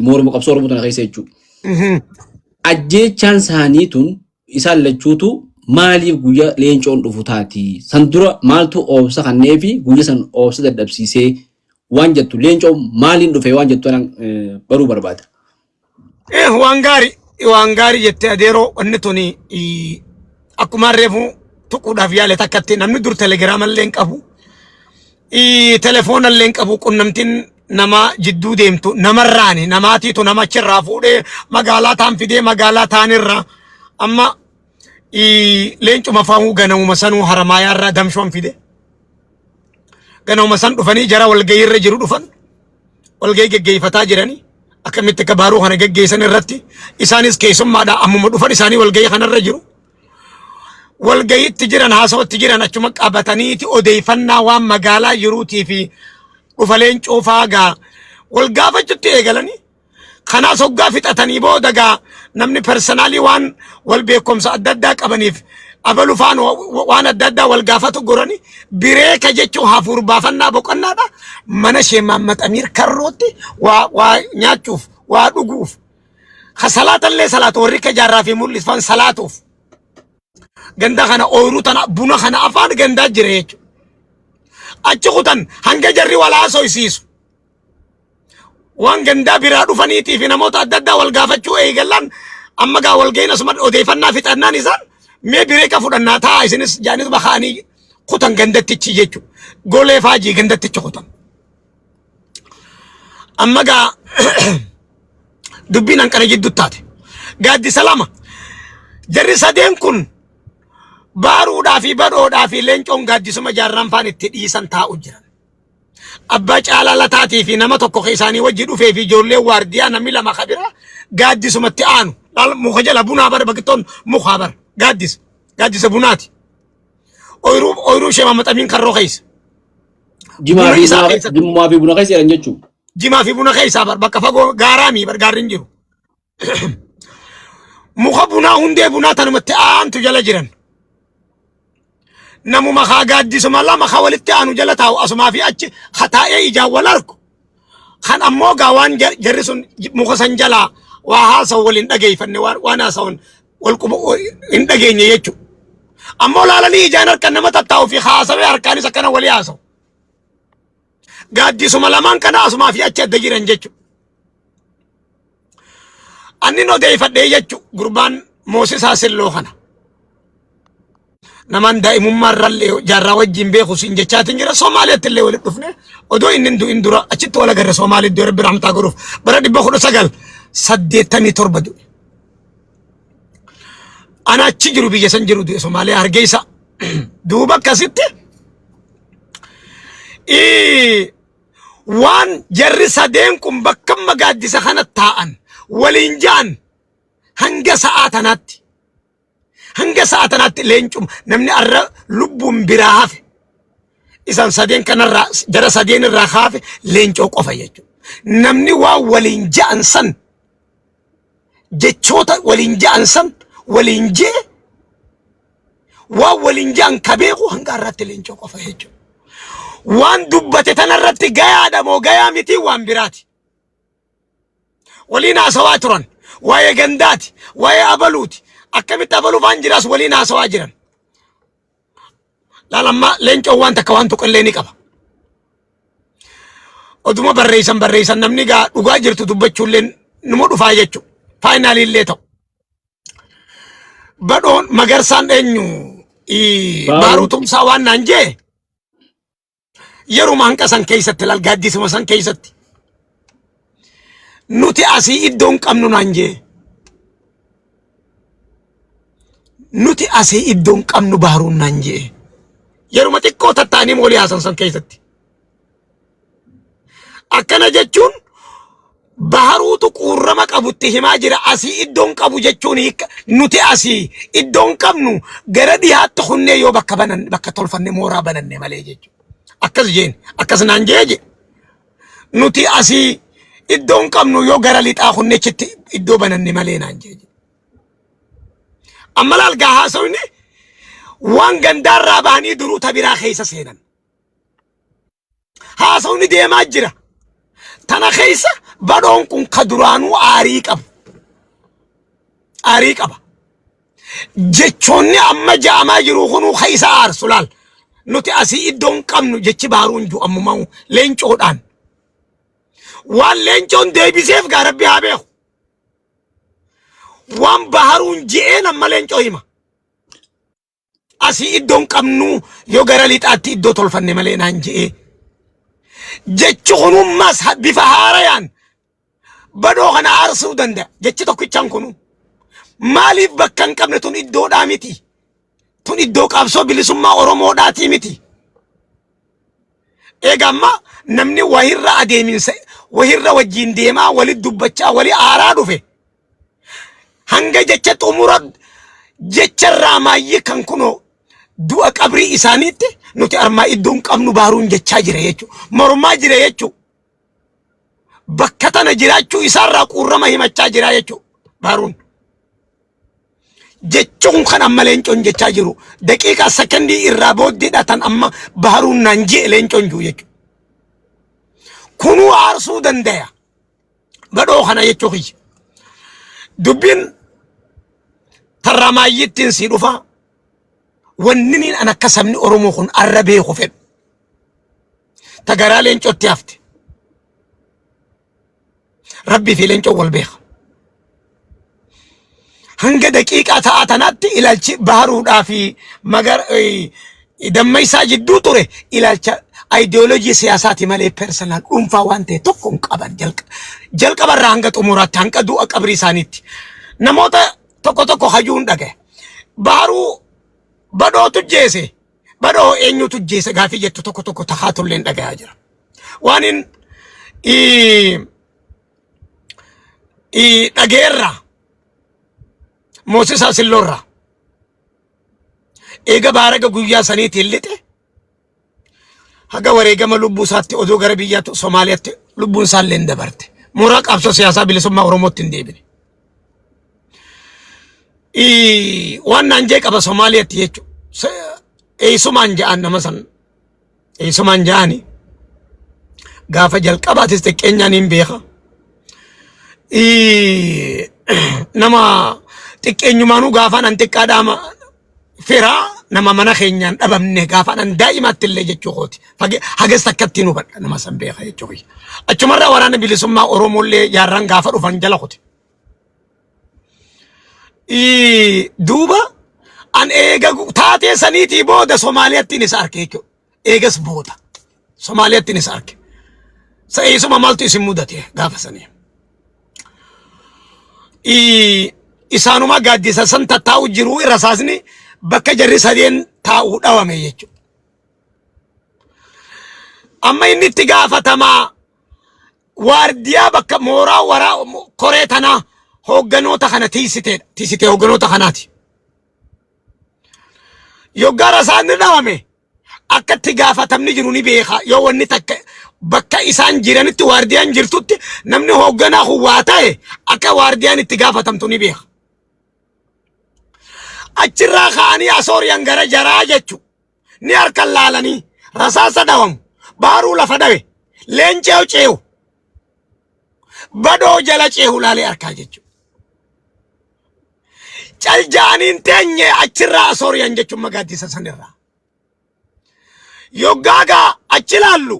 mooruma qabsoo Oromoo tana keessa jechuudha. Ajjeechaan isaanii tun isaan lachuutu maaliif guyya Leencoon dhufu taati? San dura maaltu oobsa kannee fi guyya san oobsa dadhabsiisee waan jettu Leencoon maaliin dhufe waan jettu anaan baruu barbaada. Waan gaarii waan gaarii jette adeeroo wanni tuni akkuma reefu tuquudhaaf yaale takkatti namni dur telegiraama illee hin qabu. Telefoona illee hin qabu qunnamtiin nama jidduu deemtu namarraani namaatiitu nama achirraa fuudhee magaalaa taan fidee magaalaa taanirraa amma leencuma faahuu ganamuma sanuu Haramaayaarraa damshoon fide. Ganamuma san dhufanii jara walgahiirra jiru dhufan walgahii geggeeffataa jiranii akkamitti akka baaruu kana geggeessan irratti isaanis keessummaadha ammuma dhufan isaanii walgahii kanarra jiru. Walgahiitti jiran haasawatti jiran achuma qabataniiti odeeffannaa waan magaalaa jiruutii fi dhufa Leencoo faa gaa wal gaafachutti eegalanii kanaas hoggaa fixatanii booda gaa namni personally waan wal beekumsa adda addaa qabaniif abalu faan waan adda addaa wal gaafatu gorani break jechuun hafuur baafannaa boqonnaadha mana ishee Maammat Amiir Karrootti waa waa nyaachuuf waa dhuguuf ka salaatallee salaatu warri akka Jaarraa fi Mul'isfaan salaatuuf ganda kana ooyiruu tana buna kana afaan gandaa jira jechuudha. Achi kutan hanga jarri wal haasoysiisu. Waan gandaa biraa dhufaniitii fi namoota adda addaa wal gaafachuu eegalan amma gaa wal ga'iin asuma odeeffannaa fixannaan isaan mee break fudhannaa ta'a isinis jaanis bahanii kutan gandattichi jechuudha. Golee faajii gandattichi kutan. Amma gaa dubbiin hanqana jidduu taate. Gaaddisa lama jarri sadeen kun Baaruudhaa fi Badhoodhaa fi Leencoon gaaddisuma Jaarraan faan itti dhiisan taa'u jiran. Abbaa Caalaa Lataatii fi nama tokko ka isaanii wajji dhufee fi ijoolleen waardiyaa namni lama ka biraa gaaddisumatti aanu. Laal muka jala bunaa bara bakittoon mukaa bara gaaddisa. Gaaddisa bunaati. Ooyiruu ooyiruu ishee Maammaxamiin Karroo keessa. Jimaa Buna fi isaa buna keessatti. jimaa fi buna keessa jedhan jechuudha. Jimaa fi buna keessaa bar bakka fagoo gaaraamii bar gaarri hin jiru. Muka bunaa hundee bunaa tanumatti aantu jala jiran. Namuma haa gaaddisuma lama haa walitti aanu jala taa'u asumaa fi achi haa taa'ee ijaan wal argu. Kan ammoo gaa waan jarri sun muka san jalaa waa haasa'u wal hin dhageeffanne waan haasa'uun wal quba hin dhageenye jechuudha. Ammoo laalanii ijaan harkan nama tattaa'u fi haasawee harkaanis akkana walii haasa'u. Gaaddisuma lamaan kana asumaa fi achi adda jiran jechuudha. Annin odeeffadhee jechu gurbaan Moosisaa Silloo kana. Namaan daa'imummaa irrallee Jaarraa wajjin beeku siin jechaatiin jira. Somaaliyaatti illee walitti dhufne odoo inni hin du'in dura achitti wal agarre Somaaliitti du'e Rabbi rahmataa godhuuf bara 1987 du'e. Ana achi jiru biyya san jiru du'e Somaaliyaa Hargeysa. Duuba akkasitti waan jarri sadeen kun bakka amma gaaddisa kana taa'an waliin ja'an hanga sa'aa tanaatti hanga sa'aa tanaatti leencuma namni arra lubbuun biraa hafe isan sadeen kanarraa jara sadeen irraa hafe Leencoo qofa jechuudha. Namni waan waliin ja'an san jechoota waliin ja'an san waliin je'e waan waliin ja'an ka beeku hanga har'aatti Leencoo qofa jechuudha. Waan dubbate tanarratti gayaadha moo gayaa miti waan biraati. Waliin haasawaa turan. Waa'ee gandaati, waa'ee abaluuti. Akkamitti abaluu faan jiraas waliin haasawaa jiran. Laal amma Leencoon waan takka waan tuqillee ni qaba. Oduma barreessan barreessan namni gaa dhugaa jirtu dubbachuullee numa dhufaa jechuudha. Finally illee ta'u. Badhoon Magarsaan eenyu Baaruu Baaruu Tumsaa waan naan jee yeruma hanqa san keessatti laal gaaddisuma san keessatti nuti asii iddoo hin qabnu naan jee. Nuti asii iddoo hin qabnu Baharuun naan je'e. Yeruma xiqqoo tattaanii walii haasan san keessatti. Akkana jechuun Baharuutu quurrama qabutti himaa jira. Asii iddoo hin qabu jechuun hiika nuti asii iddoo hin qabnu gara dhihaatti hunnee yoo bakka banan bakka tolfanne mooraa bananne malee jechuudha. Akkas jeen akkas naan jee je. Nuti asii iddoo hin qabnu yoo gara lixaa hunnechitti iddoo bananne malee naan jee. Amma laal gaa haasawni waan gandaarraa bahanii duruu ta biraa keessa seenan. Haasawni deemaa jira. Tana keessa Badhoon kun ka duraanuu aarii qabu. Aarii qaba. Jechoonni amma ja'amaa jiru kunuu ka isa aarsu laal. Nuti asii iddoo hin qabnu jechi Baaruun jiru ammumaa Leencoodhaan. Waan Leencoon deebiseef gaa Rabbi haa beeku. Waan Baharuun je'een amma Leencoo hima. Asii iddoo hin qabnu yoo gara lixaatti iddoo tolfanne malee naan je'ee. Jechi kunummas bifa haarayaan Badhoo kana aarsuu danda'a. Jechi tokkichaan kunu. Maaliif bakka hin qabne tun iddoodhaa miti. Tun iddoo qabsoo bilisummaa Oromoodhaatii miti. Eega amma namni wahirra adeeminsa wahirra wajjin deemaa wali dubbachaa wali aaraa dhufe. Hanga jecha xumura jecharraa maayyii kan kunoo du'a qabrii isaaniitti nuti armaa iddoo hin qabnu Baaruun jechaa jira jechuudha. Mormaa jira jechuudha. Bakka tana jiraachuu isaarraa quurrama himachaa jira jechuudha Baaruun. Jechi kun kan amma Leencoon jechaa jiru daqiiqaa sekondii irraa booddeedha tan amma Baharuun naan je'e Leencoon jiru jechuudha. Kunuu aarsuu dandaya. Badhoo kana jechuu kiyya. Dubbiin tarraa maayyiittiin sii dhufa. Wanni niin an akka sabni Oromoo kun arra beeku fedhu. Ta garaa Leencootti hafte. Rabbii fi Leencoon wal beeka. Hanga daqiiqaa ta'aa tanaatti ilaalchi Baharuudhaa fi magar Dammaysaa jidduu ture ilaalcha ayidiyoolojii siyaasaati malee personal dhuunfaa waan ta'e tokko hin qaban jalqabarraa hanga xumuraatti hanga du'a qabrii isaaniitti. Namoota tokko tokko hajuun dhagaye. Baharuu Badhootu jeese Badhoo eenyutu jeese gaafii jettu tokko tokko tahaatullee dhagayaa jira. Waan hin dhageerra Moosisaa Silloorraa eega baaraga guyyaa saniitiin lixe haga wareegama lubbuu isaatti odoo gara biyyaatti Somaaliyaatti lubbuun isaallee hin dabarte. Mooraa qabsoo siyaasaa bilisummaa Oromootti hin deebine. Waan naan jee qaba Somaaliyaatti jechuudha. Eessumaan ja'an nama san eessumaan ja'ani gaafa jalqabaatis xiqqeenyaan hin beeka. Nama xiqqeenyumaanuu gaafaan an xiqqaadhaama firaa nama mana keenyaan dhabamne gaafaan an daa'imaatti illee jechuu kooti. Hagas takkatti nu hubadha nama san beeka jechuu kiyya. Achumarraa waraana bilisummaa Oromoollee jaarraan gaafa dhufan jala kute. Duuba an eega taatee saniitii booda Somaaliyaattiin isa arke jechuudha. Eegas booda Somaaliyaattiin isa arke. Sa'eessuma maaltu isin mudate gaafa sanii. Isaanuma gaaddisa san tattaa'u jiru irra saasni bakka jarri sadeen taa'uu dhawame jechuudha. Amma inni itti gaafatamaa waardiyaa bakka mooraa waraa koree tanaa hoogganoota kana tiisiteedha. Tiisitee hoogganoota kanaati. Yoggaa rasaasni dhawame akka itti gaafatamni jiru ni beeka. Yoo wanni takka bakka isaan jiranitti waardiyaan jirtutti namni hoogganaa kun waa ta'e akka waardiyaan itti gaafatamtu ni beeka. Achirraa ka'anii Asooriyaan gara jaraa jechu ni harkan laalanii rasaasa dhawamu Baaruu lafa dhawe Leencoo ceehu Badhoo jala ceehu laalee harkaa jechuudha. Cal ja'aniin teenye achirraa Asooriyaan jechuun magaaddisa sanirraa. Yoggaa gaa achi laallu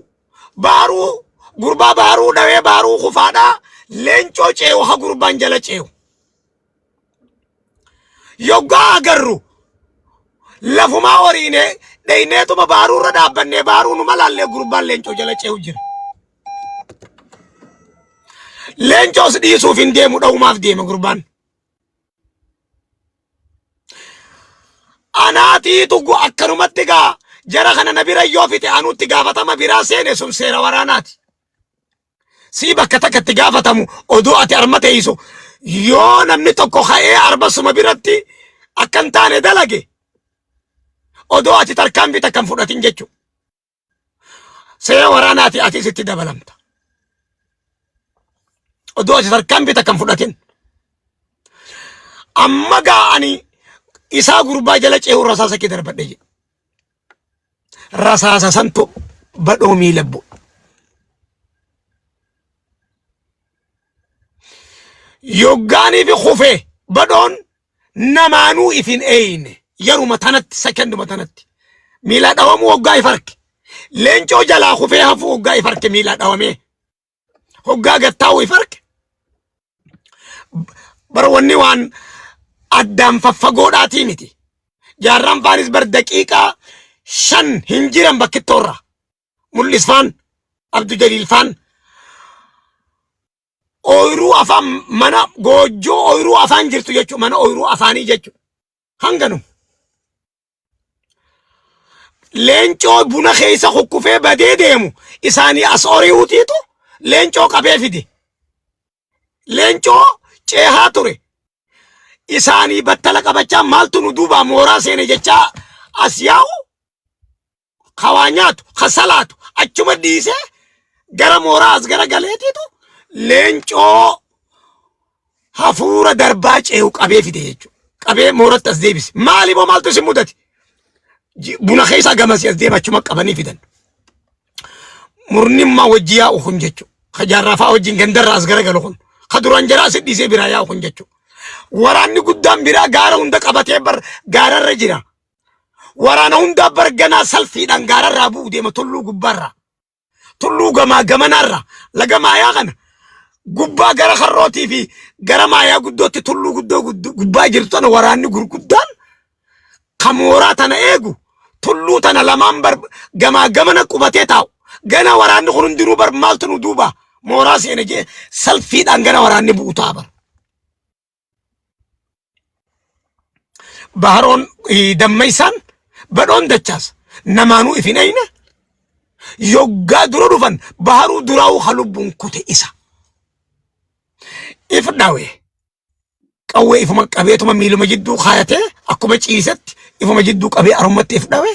Baaruu gurbaa Baaruu dhawee Baaruu kufaadhaa Leencoo ceehu ha gurbaan jala ceehu. Yoggaa agarru lafumaa horiinee dheyneetuma Baaruu irra dhaabbannee Baaruu numa laallee gurbaan Leencoo jala ceehu jira. Leencoos dhiisuuf hin deemu dha'umaaf deema gurbaan. Anaatiitu akkanumatti gaa jara kana na bira yoo fixe anutti gaafatama biraa seene sun seera waraanaati. Sii bakka takka itti gaafatamu odoo ati arma teessu yoo namni tokko ka'ee arba suma biratti akka hin taane dalage odoo ati tarkaanfii takka hin fudhatin jechuudha. Seera waraanaati atis itti dabalamta. Odoo ati tarkaanfii takka hin fudhatin. Amma gaa ani isaa gurbaa jala ce'uu rasaasa kee darbadhe jedhe. Rasaasa santu badhoo miila bu'e. Yoggaanii fi kufee badhoon namaanuu if hin eeyne yeruma tanatti sekenduma tanatti miila dhawamuu hoggaa if arke leencoo jalaa kufee hafuu hoggaa if arke miila dhawamee hoggaa gattaa'u if arke bara wanni waan addaan faffagoodhaatii miti jaarraan faanis bar daqiiqaa 5 hin jiran bakkittoorra mul'isfaan Abdu Jaliil faan ooyiruu afaan mana goojjoo ooyiruu afaan jirtu jechuudha. Mana ooyiruu afaanii jechuudha. Hanganu. Leencoo buna keessa kukkufee badee deemu isaanii as ori'uutiitu leencoo qabee fide. Leencoo ceehaa ture. Isaanii battala qabachaa maaltu nu duubaa mooraa seene jechaa as yaa'u ka waa nyaatu ka salaatu achuma dhiisee gara mooraa as gara galeetiitu leencoo hafuura darbaa ce'u qabee fide jechuudha. Qabee mooratti as deebise. Maali moo maaltu isin mudate? Buna keessaa gamasii as deema achuma qabanii fidan. Murnimmaa wajji yaa'u kun jechuudha. Ka jaarraa fa'aa wajjin gandarraa as garagalu kun. Ka duraan jaraa asi dhiisee biraa yaa'u kun jechuudha. Waraanni guddaan biraa gaara hunda qabatee bar gaararra jira. Waraana hundaa bar ganaa salfiidhaan gaararraa bu'u deema tulluu gubbaarraa. Tulluu gamaa gamanaarraa laga maayaa kana gubbaa gara karrootii fi gara maayaa guddootti tulluu guddoo gubbaa jirtu tana waraanni gurguddaan ka mooraa tana eegu tulluu tana lamaan bar gamaa gamana qubatee taa'u. Gana waraanni kun hundinuu bar maaltu nu duuba mooraa seene jee salfiidhaan gana waraanni bu'u ta'a bar. Baharoon dammaysaan badhoon dachaas namaanuu if hin eyne yoggaa dura dhufan baharuu duraa'uu ka lubbuun kute isa. If dhawe qawwee ifuma qabeetuma miiluma jidduu kaayatee akkuma ciisetti ifuma jidduu qabee arumatti if dhawe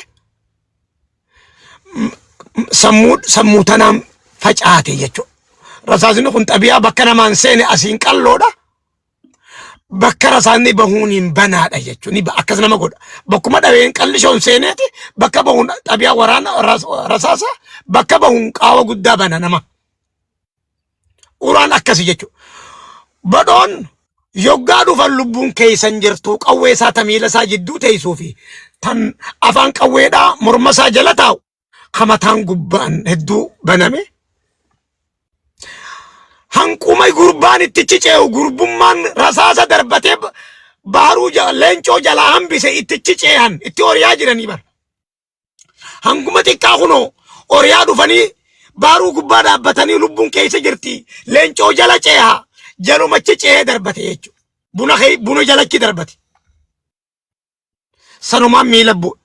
sammuu sammuu tanaan facaate jechuudha. Rasaasni kun xabiyaa bakka namaan seene asiin qalloodha. Bakka rasaasni bahuun hin banaadha jechuudha. Ni akkas nama godha. Bakkuma dhaween qallishoon seeneeti bakka bahuun xabiyaa waraana rasaasa bakka bahuun qaawa guddaa bana nama. Uraan akkasi jechuudha. Badhoon yoggaa dhufan lubbuun keessan jirtu qawwee isaa ta miila isaa jidduu teessuu fi tan afaan qawweedhaa morma isaa jala taa'u ka mataan gubbaan hedduu baname. Hanquma gurbaan itti cicee'u gurbummaan rasaasa darbatee baharuu leencoo jalaa hambise itti ciceehan itti horiyaa jiranii bara. Hanguma xiqqaa kunoo oriyaa dhufanii baaruu gubbaa dhaabbatanii lubbuun keessa jirti. Leencoo jala ceeha. Jalumachi ceehee darbate jechuudha. Buna buna jalachi darbate. Sanumaan miila bu'e.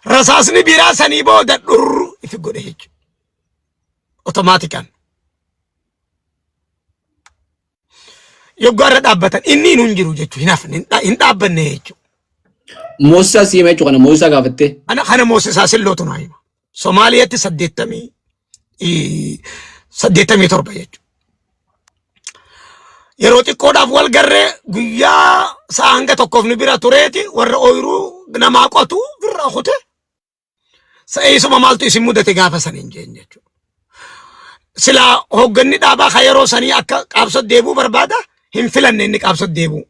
Rasaasni biraa sanii booda dhurru ifi godhe jechuudha. Otomaatikaan. Yoggaa irra dhaabbatan inni hin jiru jechuudha. Hin hafne hin dhaabbanne jechuudha. Moosisaa si hima jechuudha kana moosisaa gaafattee. Ana kana moosisaa sillootu naa hima. Somaaliyaatti 87 jechuudha. Yeroo xiqqoodhaaf wal garree guyyaa sa'a hanga tokkoof nu bira tureeti warra ooyiruu namaa qotu birraa kute. Sa'eessuma maaltu isin mudate gaafa san hin jeen jechuudha. Silaa hoogganni dhaabaa ka yeroo sanii akka qaabsot deebuu barbaada hin filanne inni qaabsot deebuu.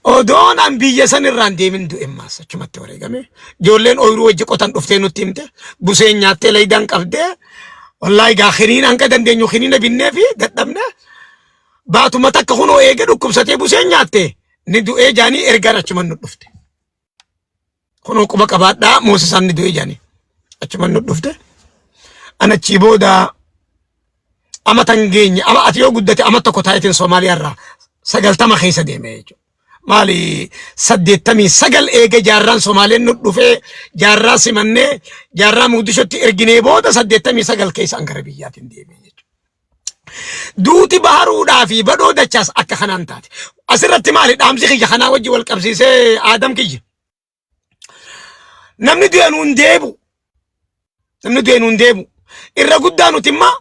Odoon an biyya san irraan deemin du'e maas achumatti wareegame. Ijoolleen ooyiruu wajji qotan dhuftee nutti himte. Buseen nyaattee laydaan qabdee. Wallaahi gaa kiniin hanga dandeenyu kiniina binnee fi dadhabne. Baatuma takka kunoo eega dhukkubsatee buseen nyaatte ni du'ee jaanii ergaan achuman nu dhufte. Kunoo quba qabaadhaa moosisaan ni du'e jedhanii. Achuman nu dhufte. An achii booda amata hin geenye ama ati yoo guddate ama tokko taayitiin Soomaaliyaa irraa 90 keessa deeme jechuudha. Maali 89 eega jaarraan Somaaleen nu dhufee jaarraa simannee jaarraa Muqdishotti erginee booda 89 keessa an gara biyyaatiin deebi'e jechuudha. Duuti Baharuudhaa fi Badhoo Dachaas akka kanaan taate. Asirratti maali dhaamsi kiyya kanaa wajji wal qabsiisee Aadam kiyya. Namni du'e nuun deebu. Namni du'e nuun deebu. Irra guddaa nuti immoo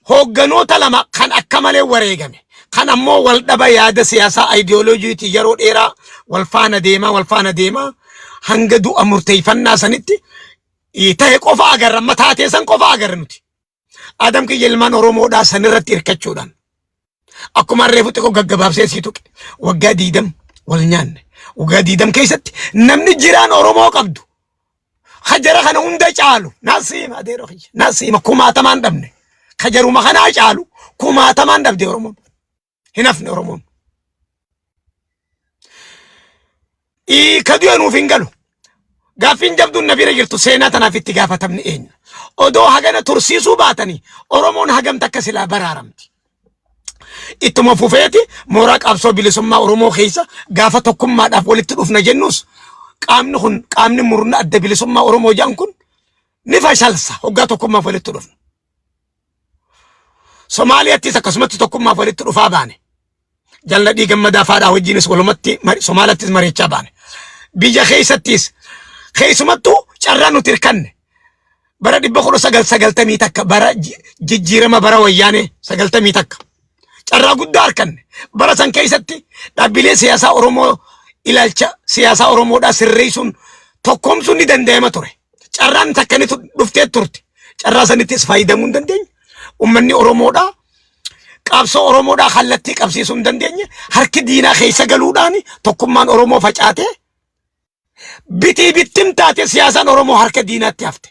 hoogganoota lama kan akka malee wareegame. Kan ammoo wal dhaba yaada siyaasaa ayidiyooloojiitii yeroo dheeraa wal faana deemaa wal faana deemaa hanga du'a murteeffannaa sanitti ta'e qofa agarra. Amma taatee san qofa agarra nuti. Adam kiyya ilmaan Oromoodhaa sanirratti hirkachuudhaan akkuma reefu xiqqoo gaggabaabsee sii tuqe waggaa 20 wal nyaanne. Waggaa 20 keessatti namni jiraan Oromoo qabdu hajara kana hunda caalu nasiima adeeroo kiyya nasiima kumaatamaan dhabne hajaruma kanaa caalu kumaatamaan dhabde Oromoon hin hafne Oromoon. Ka du'e nuuf hin galu. Gaaffiin jabduun na bira jirtu seenaa tanaaf itti gaafatamni eenyu? Odoo hagana tursiisuu baatanii Oromoon hagam takka silaa baraaramti. Ittuma fufeeti mooraa qabsoo bilisummaa Oromoo keessa gaafa tokkummaadhaaf walitti dhufna jennus qaamni kun qaamni murna adda bilisummaa Oromoo jedhan kun ni fashalsa hoggaa tokkummaaf walitti dhufna. Somaaliyaattis akkasumatti tokkummaaf walitti dhufaa baane. Jalladhii Gammadaa faadhaa wajjinis walumatti Somaaliyaattis mari'achaa baane. Biyya keessattis keessumattuu carraa nuti hirkanne bara 1991 bara jijjiirama bara wayyaanee 91 carraa guddaa harkanne. Bara san keessatti dhaabbilee siyaasaa Oromoo ilaalcha siyaasaa Oromoodhaa sirreessuun tokkoomsuun ni danda'ama ture. Carraan takka ni dhuftee turte. Carraa sanittis fayyadamuu hin dandeenye. Uummanni Oromoodhaa qabsoo Oromoodhaa kallattii qabsiisuu hin dandeenye. Harki diinaa keessa galuudhaan tokkummaan Oromoo facaatee bitii bittim taate siyaasaan Oromoo harka diinaatti hafte.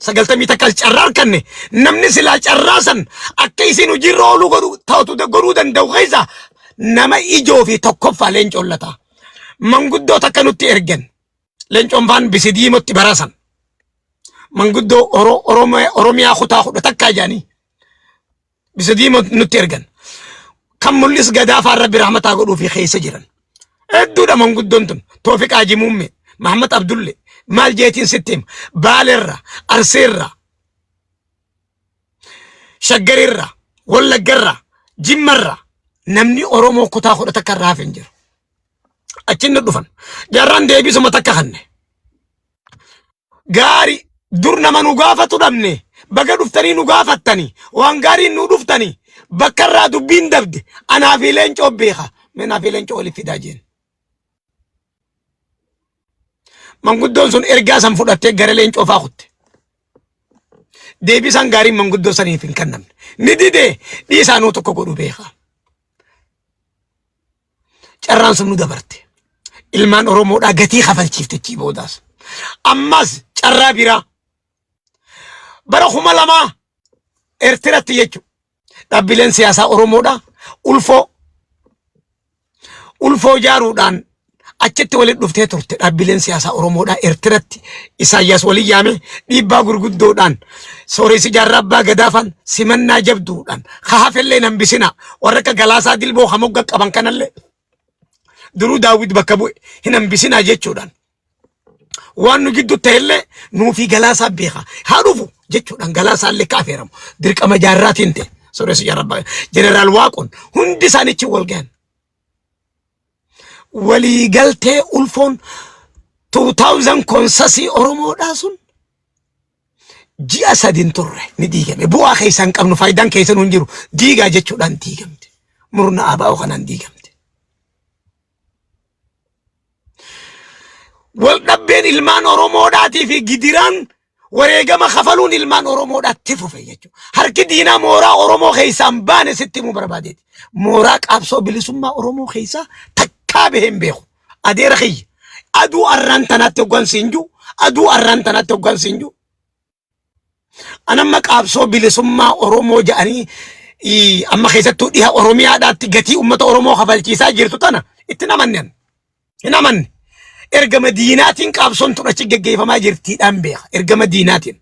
91 carraa arganne namni silaa carraa san akka isin hojiirra ooluu godhu ta'utu godhuu danda'u keessa nama ijoo fi tokkoffaa Leencoon Lataa. Manguddoo takka nutti ergan. Leencoon faan bisi diimotti barasan. Manguddoo Oromiyaa kutaa 11 jedhanii bisi diimo nutti ergan. Kan mul'is gadaa faan rabbi rahmataa godhuu fi keessa jiran. Hedduudha manguddoon tun. Toofiq Haji Muummee, Mahammad Abdulle, maal jeetiin sitti hima. Baaleerra, Arsiirra, Shaggarirra, Wallaggarra, Jimmarra namni Oromoo kutaa 11 irraa hafe hin jiru. Achin nu dhufan. Jaarraan deebisuma takka kanne. Gaari dur nama nu gaafatu dhabne baga dhuftanii nu gaafattanii waan gaariin nu dhuftanii bakka irraa dubbiin dabde anaa fi leencoo beeka. Mee naa fi leencoo waliif fidaa jeen. Manguddoon sun ergaa san fudhattee gara leencoo faa kutte. Deebisaan gaariin manguddoo saniif hin kennamne. Ni didee dhiisaa nuu tokko godhu beeka. Carraan sun nu dabarte. Ilmaan Oromoodhaa gatii kafalchiifte achii boodaas. Ammas carraa biraa bara 2000 Eertiratti jechuudha. Dhaabbileen siyaasaa Oromoodhaa ulfoo ulfoo ijaaruudhaan achitti walitti dhuftee turte dhaabbileen siyaasaa Oromoodhaa Eertiratti Isaayyaas waliin yaame dhiibbaa gurguddoodhaan sooressi jaarraa abbaa gadaafaan simannaa jabduudhaan ka hafellee nan bisina warra akka Galaasaa Dilboo ka mogga qaban kanallee duruu Daawwit bakka bu'e hin hambisinaa jechuudhaan waan nu gidduu ta'ellee nuufii Galaasaa beeka haa dhufu jechuudhaan Galaasaallee akka afeeramu dirqama jaarraatiin ta'e sooressi jaarraa abbaa jeneraal Waaqoon hundi isaanichi wal gahan. Waliigaltee ulfoon 2000 konsasii Oromoodhaa sun ji'a sadin turre ni diigame. Bu'aa keessaa hin qabnu faayidaan keessan hin jiru diigaa jechuudhaan diigamte. Murna ABO kanaan diigamte. Wal dhabbeen ilmaan Oromoodhaatii fi gidiraan wareegama kafaluun ilmaan Oromoodhaatti fufe jechuudha. Harki diinaa mooraa Oromoo keessaa hin baane sitti himuu barbaadeeti. Mooraa qabsoo bilisummaa Oromoo keessaa takkaa bahee hin beeku. Adeera kiyya. Aduu arraan tanaatti hoggan siin jiru. Aduu arraan tanaatti hoggan siin jiru. Anamma qabsoo bilisummaa Oromoo jedhanii amma keessattuu dhiha Oromiyaadhaatti gatii uummata Oromoo kafalchiisaa jirtu tana itti hin amanne. Hin amanne. Ergama diinaatiin qabsoon tun achi geggeeffamaa jirtiidhaan beeka. Ergama diinaatiin.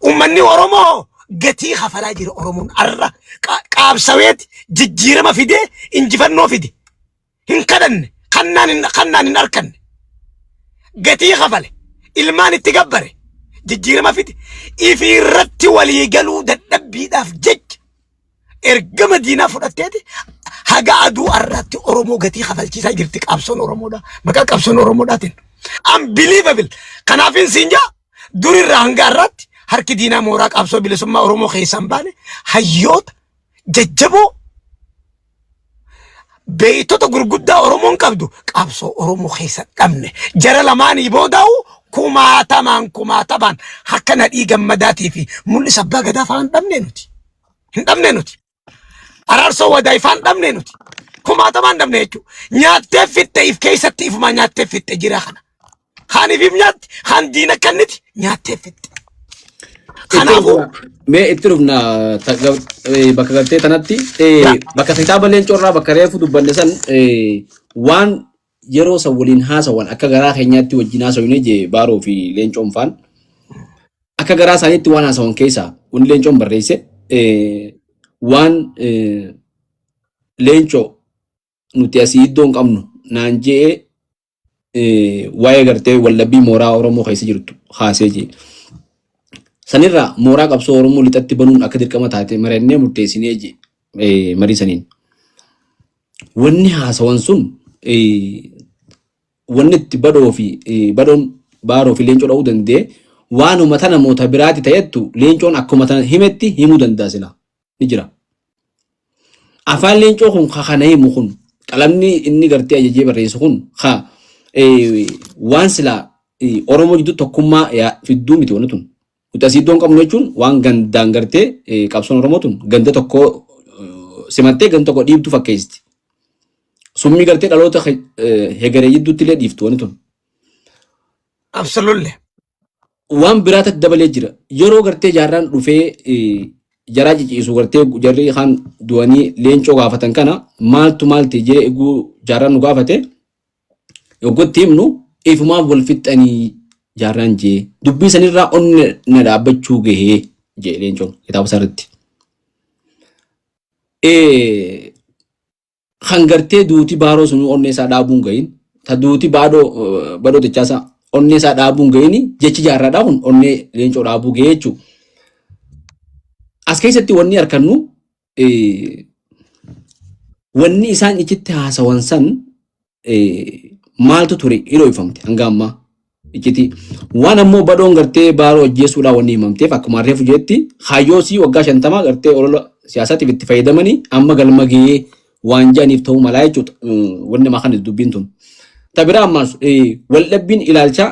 Uummanni Oromoo gatii kafalaa jira Oromoon arra qaabsaweeti jijjiirama fidee injifannoo fide. Hin kadhanne, kannaan hin kannaan hin arkanne. Gatii kafale, ilmaan itti gabbare, jijjiirama fide. Ifi irratti walii galuu dadhabbiidhaaf jecha ergama diinaa fudhatteeti haga aduu arraatti Oromoo gatii kafalchiisaa jirti qabsoon Oromoodha. Maqaa qabsoon Oromoodhaatiin. Unbelievable. Kanaafin siin jaa durirraa hanga har'aatti harki diinaa mooraa qabsoo bilisummaa Oromoo keessaa hin baane hayyoota jajjaboo beektota gurguddaa Oromoon qabdu qabsoo Oromoo keessa dhabne. Jara lamaanii boodaa'u kumaatamaan kumaatamaan akka Nadhii Gammadaatii fi Mul'isa Abbaa Gadaa fa'aa hin dhabne nuti. Hin dhabne nuti. Araarsoo Wadaay fa'aa hin dhabne nuti. Kumaatamaan hin dhabne jechuudha. Nyaattee fixxe if keessatti ifumaa nyaattee fixxe jira kana. Kaan ifiif nyaatti, kaan diina kenniti nyaattee fixxe. Kanaafuu Mee itti dhufna bakka gartee tanatti bakka kitaaba leencoo irraa bakka reefu dubbanne san waan yeroo san waliin haasawan akka garaa keenyaatti wajjin haasawine jee Baaroo fi Leencoon faan akka garaa isaaniitti waan haasawan keessaa wanni Leencoon barreesse waan Leencoo nuti asii iddoo hin qabnu naan je'ee waa'ee gartee wallabbii mooraa Oromoo keessa jirtu haasee jee. Sanirraa mooraa qabsoo Oromoo lixatti banuun akka dirqama taate mari'annee murteessinee jee marii saniin. Wanni haasawan sun wanni itti badhoo fi badhoon baaroo fi leencoo dha'uu danda'e waanuma tana namoota biraati ta'ettu leencoon akkuma tana himetti himuu danda'a silaa ni jira. Afaan leencoo kun ka kana himu kun qalamni inni gartee ajajee barreessu kun ka waan silaa Oromoo jidduu tokkummaa fidduu miti wanni tun. Nuti asii iddoo hin qabnu jechuun waan gandaan gartee qabsoon Oromoo tun ganda tokko simattee ganda tokko dhiibdu fakkeessiti. Summii gartee dhaloota hegeree jidduutti illee dhiiftu wanni tun. Absolutely. Waan biraatti dabalee jira. Yeroo gartee jaarraan dhufee jaraa ciciisu gartee jarri kaan du'anii leencoo gaafatan kana maaltu maalti jee eeguu jaarraan nu gaafate yoggotti himnu ifumaaf wal fixxanii jaarraan jee dubbii sanirraa onne na dhaabbachuu gahee jee leencoon kitaaba isaarratti. Kan gartee duuti baaroo sunuu onnee isaa dhaabuun gahin ta duuti baadhoo badhoo dachaasaa onnee isaa dhaabuun gahin jechi jaarraadhaa kun onnee leencoo dhaabuu gahee jechuudha. As keessatti wanni arkannu wanni isaan ichitti haasawan san maaltu ture hidhooyfamte hanga ammaa iccitii. Waan ammoo badhoon gartee baaroo ajjeesuudhaa wanni himamteef akkuma reefu jeetti kaayyoo sii waggaa 50 gartee olola siyaasaatiif itti fayyadamanii amma galma gahee waan jedhaniif ta'uu malaa jechuudha wanni namaa kana dubbiin tun. Ta biraa ammaas waldhabbiin ilaalcha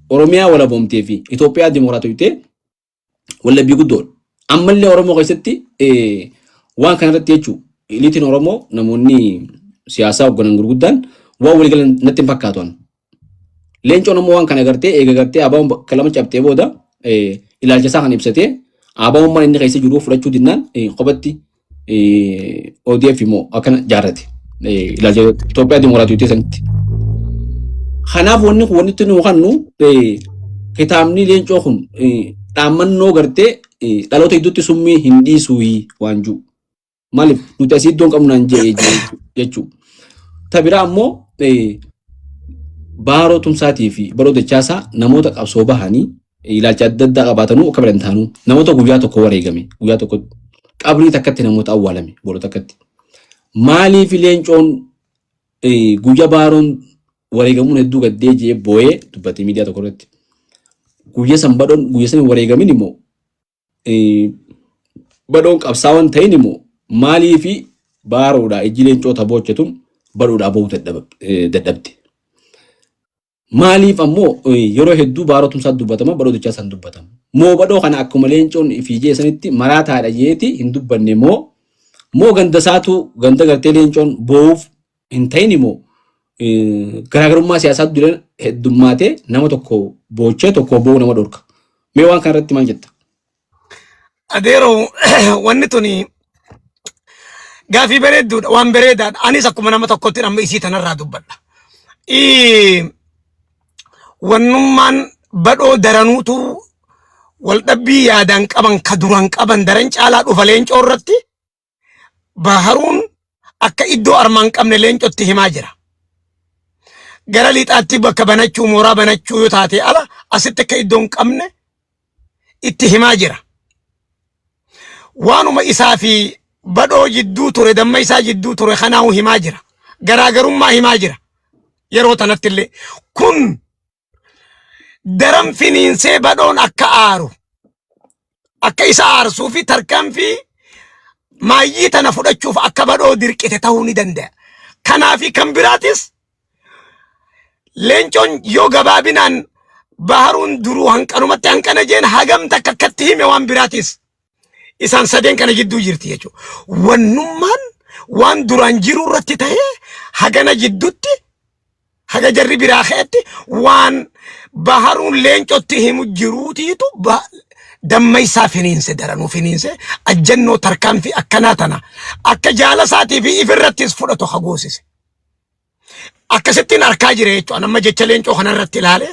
Oromiyaa walaboomtee fi Itoophiyaa dimokiraatofte wallabbii guddoodha. Ammallee Oromoo keessatti waan kana irratti jechuun iliitiin Oromoo namoonni siyaasaa hoogganan gurguddaan waan walii galan natti hin fakkaatu. Leencoon ammoo waan kana gartee eega gartee ABO'n bakka lama cabxee booda ilaalcha isaa kan ibsatee ABO'n mana inni keessa jiru fudhachuu dinnaan kophatti ODF immoo akkana jaarrate. Ilaalcha Itoophiyaa Dimokiraatii sanitti. Kanaaf wanni kun wanni nuti kannu kitaabni leencoo kun dhaammannoo gartee dhaloota gidduutti summii hin dhiisuu waan jiru. Maaliif nuti asii iddoon qabnu naan jee jechuudha. Ta biraa ammoo Baaroo Tumsaatii fi Baroo Dachaasaa namoota qabsoo bahanii ilaalcha adda addaa qabaatanuu akka fedhan taanuu namoota guyyaa tokko wareegame guyyaa tokko qabrii takkatti namoota awwaalame booloo takkatti. Maaliif leencoon guyya baaroon wareegamuun hedduu gaddee jee boo'ee dubbate miidiyaa tokko irratti. Guyya san badhoon guyya san wareegamin immoo badhoon qabsaawwan ta'in immoo maaliifi baaroodha ijji leencoo taboocha tun badhoodhaa ba'uu dadhabde. Maaliif ammoo yeroo hedduu baaroo tumsaa dubbatama badhoo dachaa san dubbatama. Moo badhoo kana akkuma leencoon fiigee sanitti maraataadha jeeti hin dubbanne moo moo ganda isaatu ganda gartee leencoon boo'uuf hin ta'in immoo garaagarummaa siyaasaa dura heddummaatee nama tokko boochee tokko boo'uu nama dhorka. Mee waan kana irratti maal jetta? Adeeroo wanni tuni gaafii bareedduudha waan bareedaadha. Anis akkuma nama tokkotti amma isii tanarraa dubbadha. Wannummaan badhoo daranuutu waldhabbii yaadaan qaban ka duraan qaban daran caalaa dhufa leencoo irratti Baharuun Akka iddoo armaan qabne Leencotti himaa jira. Gara lixaatti bakka banachuu mooraa banachuu yoo taate ala asitti akka iddoo hin qabne itti himaa jira. Waanuma isaa fi Badhoo jidduu ture damma isaa jidduu ture kanaa'u himaa jira. Garaagarummaa himaa jira. Yeroo tanatti illee kun daran finiinsee Badhoon akka aaru akka isa aarsuu fi tarkaanfii maayyii tana fudhachuuf akka Badhoo dirqite ta'uu ni danda'a. Kanaa fi kan biraatis Leencoon yoo gabaabinaan Baharuun duruu hanqanumatti hanqana jeen hagam takka akkatti hime waan biraatis isaan sadeen kana jidduu jirti jechuudha. Wannummaan waan duraan jiru irratti ta'ee hagana jidduutti haga jarri biraa ka'etti waan Baharuun Leencotti himu jiruutiitu damma isaa finiinse, daranuu finiinse, ajjannoo tarkaanfii akkanaa tana akka jaala isaatii fi ifirrattis fudhatu hagoosise. Akkasittiin arkaa jira jechuudha. Amma jecha Leencoo kanarratti ilaale.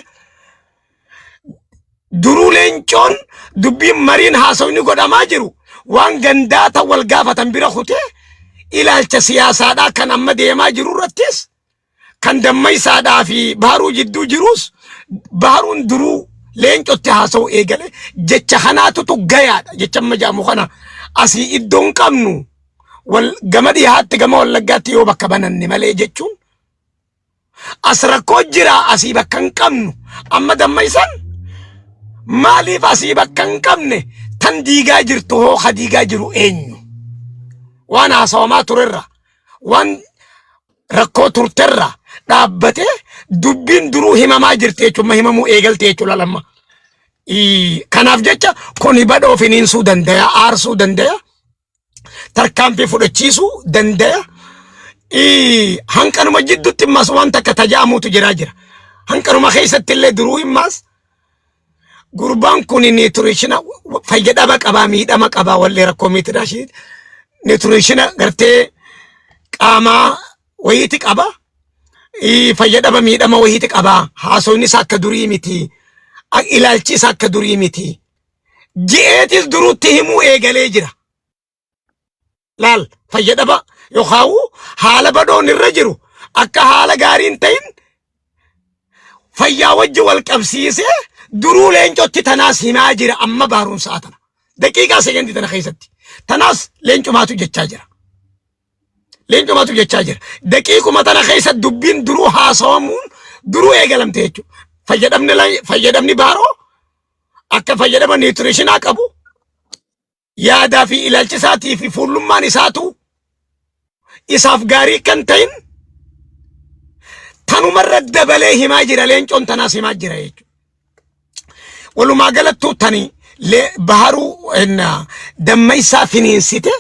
Duruu Leencoon dubbiin mariin haasawni godhamaa jiru waan gandaata wal gaafatan bira kutee ilaalcha siyaasaadhaa kan amma deemaa jiru irrattis kan Dammaysaadhaa fi Baharuu jidduu jirus Baharuun duruu Leencotti haasa'u eegale jecha kanaatutu gayaadha. Jecha amma jedhamu kana asii iddoon qabnu wal gama dhihaatti gama Wallaggaatti yoo bakka bananne malee jechuun as rakkoo jira, asii bakka hin qabnu. Amma Dammaysan maaliif asii bakka hin qabne? Tan diigaa jirtu hoo, ka diigaa jiru eenyu? Waan haasawamaa turerra, waan rakkoo turterra dhaabbatee dubbiin duruu himamaa jirti jechuun himamuu eegalte jechuudha lamma. Kanaaf jecha kuni Badhoo finiinsuu danda'a, aarsuu danda'a, tarkaanfii fudhachiisuu danda'a. Hanqanuma jidduutti immas waan takka tajaamuutu jiraa jira. Hanqanuma keessatti illee duruu himmaas gurbaan kun nutrition fayyadama qabaa, miidhama qabaa, wallee rakkoo miitiraashii nutrition gartee qaamaa wayiiti qaba. Fayyadama miidhama wayiiti qabaa. Haasofni isaa akka durii miti. Ilaalchi isaa akka durii miti. Ji'eetis durutti himuu eegalee jira. Laal, fayyadama yookaan haala Badhoon irra jiru akka haala gaarii hin ta'in fayyaa wajji wal qabsiisee duruu Leencotti tanaas himaa jira. Amma Baaruun sa'a tana. Daqiiqaa sekendii tana keessatti. Tanaas Leencumaatu jechaa jira. Leencumaatu jechaa jira. Daqiiquma tana keessa dubbiin duruu haasawamuun duruu eegalamte jechuudha. Fayyadamni Baaroo akka fayyadama nutrition qabu yaadaa fi ilaalchi isaatii fi fuullummaan isaatu isaaf gaarii kan ta'in tanumarra dabalee himaa jira. Leencoon tanaas himaa jira jechuudha. Walumaa galattuu tani Baharuu Dammaysaa finiinsite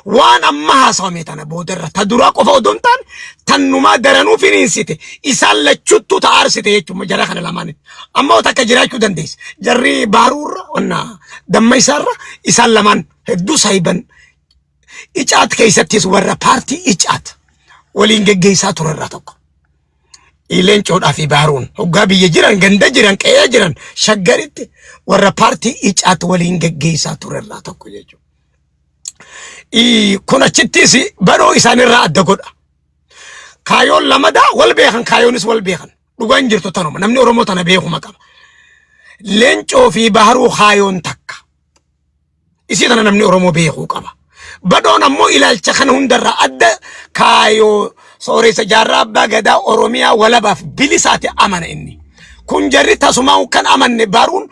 waan amma haasawame tana boodarra ta duraa qofa odoo hin taane tannumaa daranuu finiinsite, isaan lachuttuu ta aarsite jechuudha jara kana lamaanitti. Amma takka jiraachuu dandeesse. Jarri Baharuurra onna Dammaysaarra isaan lamaan hedduu saayiban. Icaat keessattis warra paartii Icaat waliin geggeessaa turerraa tokko. Leencoodhaa fi Baaruun hoggaa biyya jiran, ganda jiran, qe'ee jiran, Shaggaritti warra paartii Icaat waliin geggeessaa turerraa tokko jechuudha. Kun achittis Badhoo isaanirraa adda godha. Kaayoon lamadaa wal beekan, kaayoonis wal beekan. Dhugaan jirtu tanuma, namni Oromoo tana beekuma qaba. Leencoo fi Baharuu kaayoon takka. Isii tana namni Oromoo beekuu qaba. Badhoon ammoo ilaalcha kana hundarraa adda, kaayoo Sooressa Jaarraa Abbaa Gadaa Oromiyaa walabaaf bilisaati amana inni. Kun jarri tasumaa kan amanne Baruun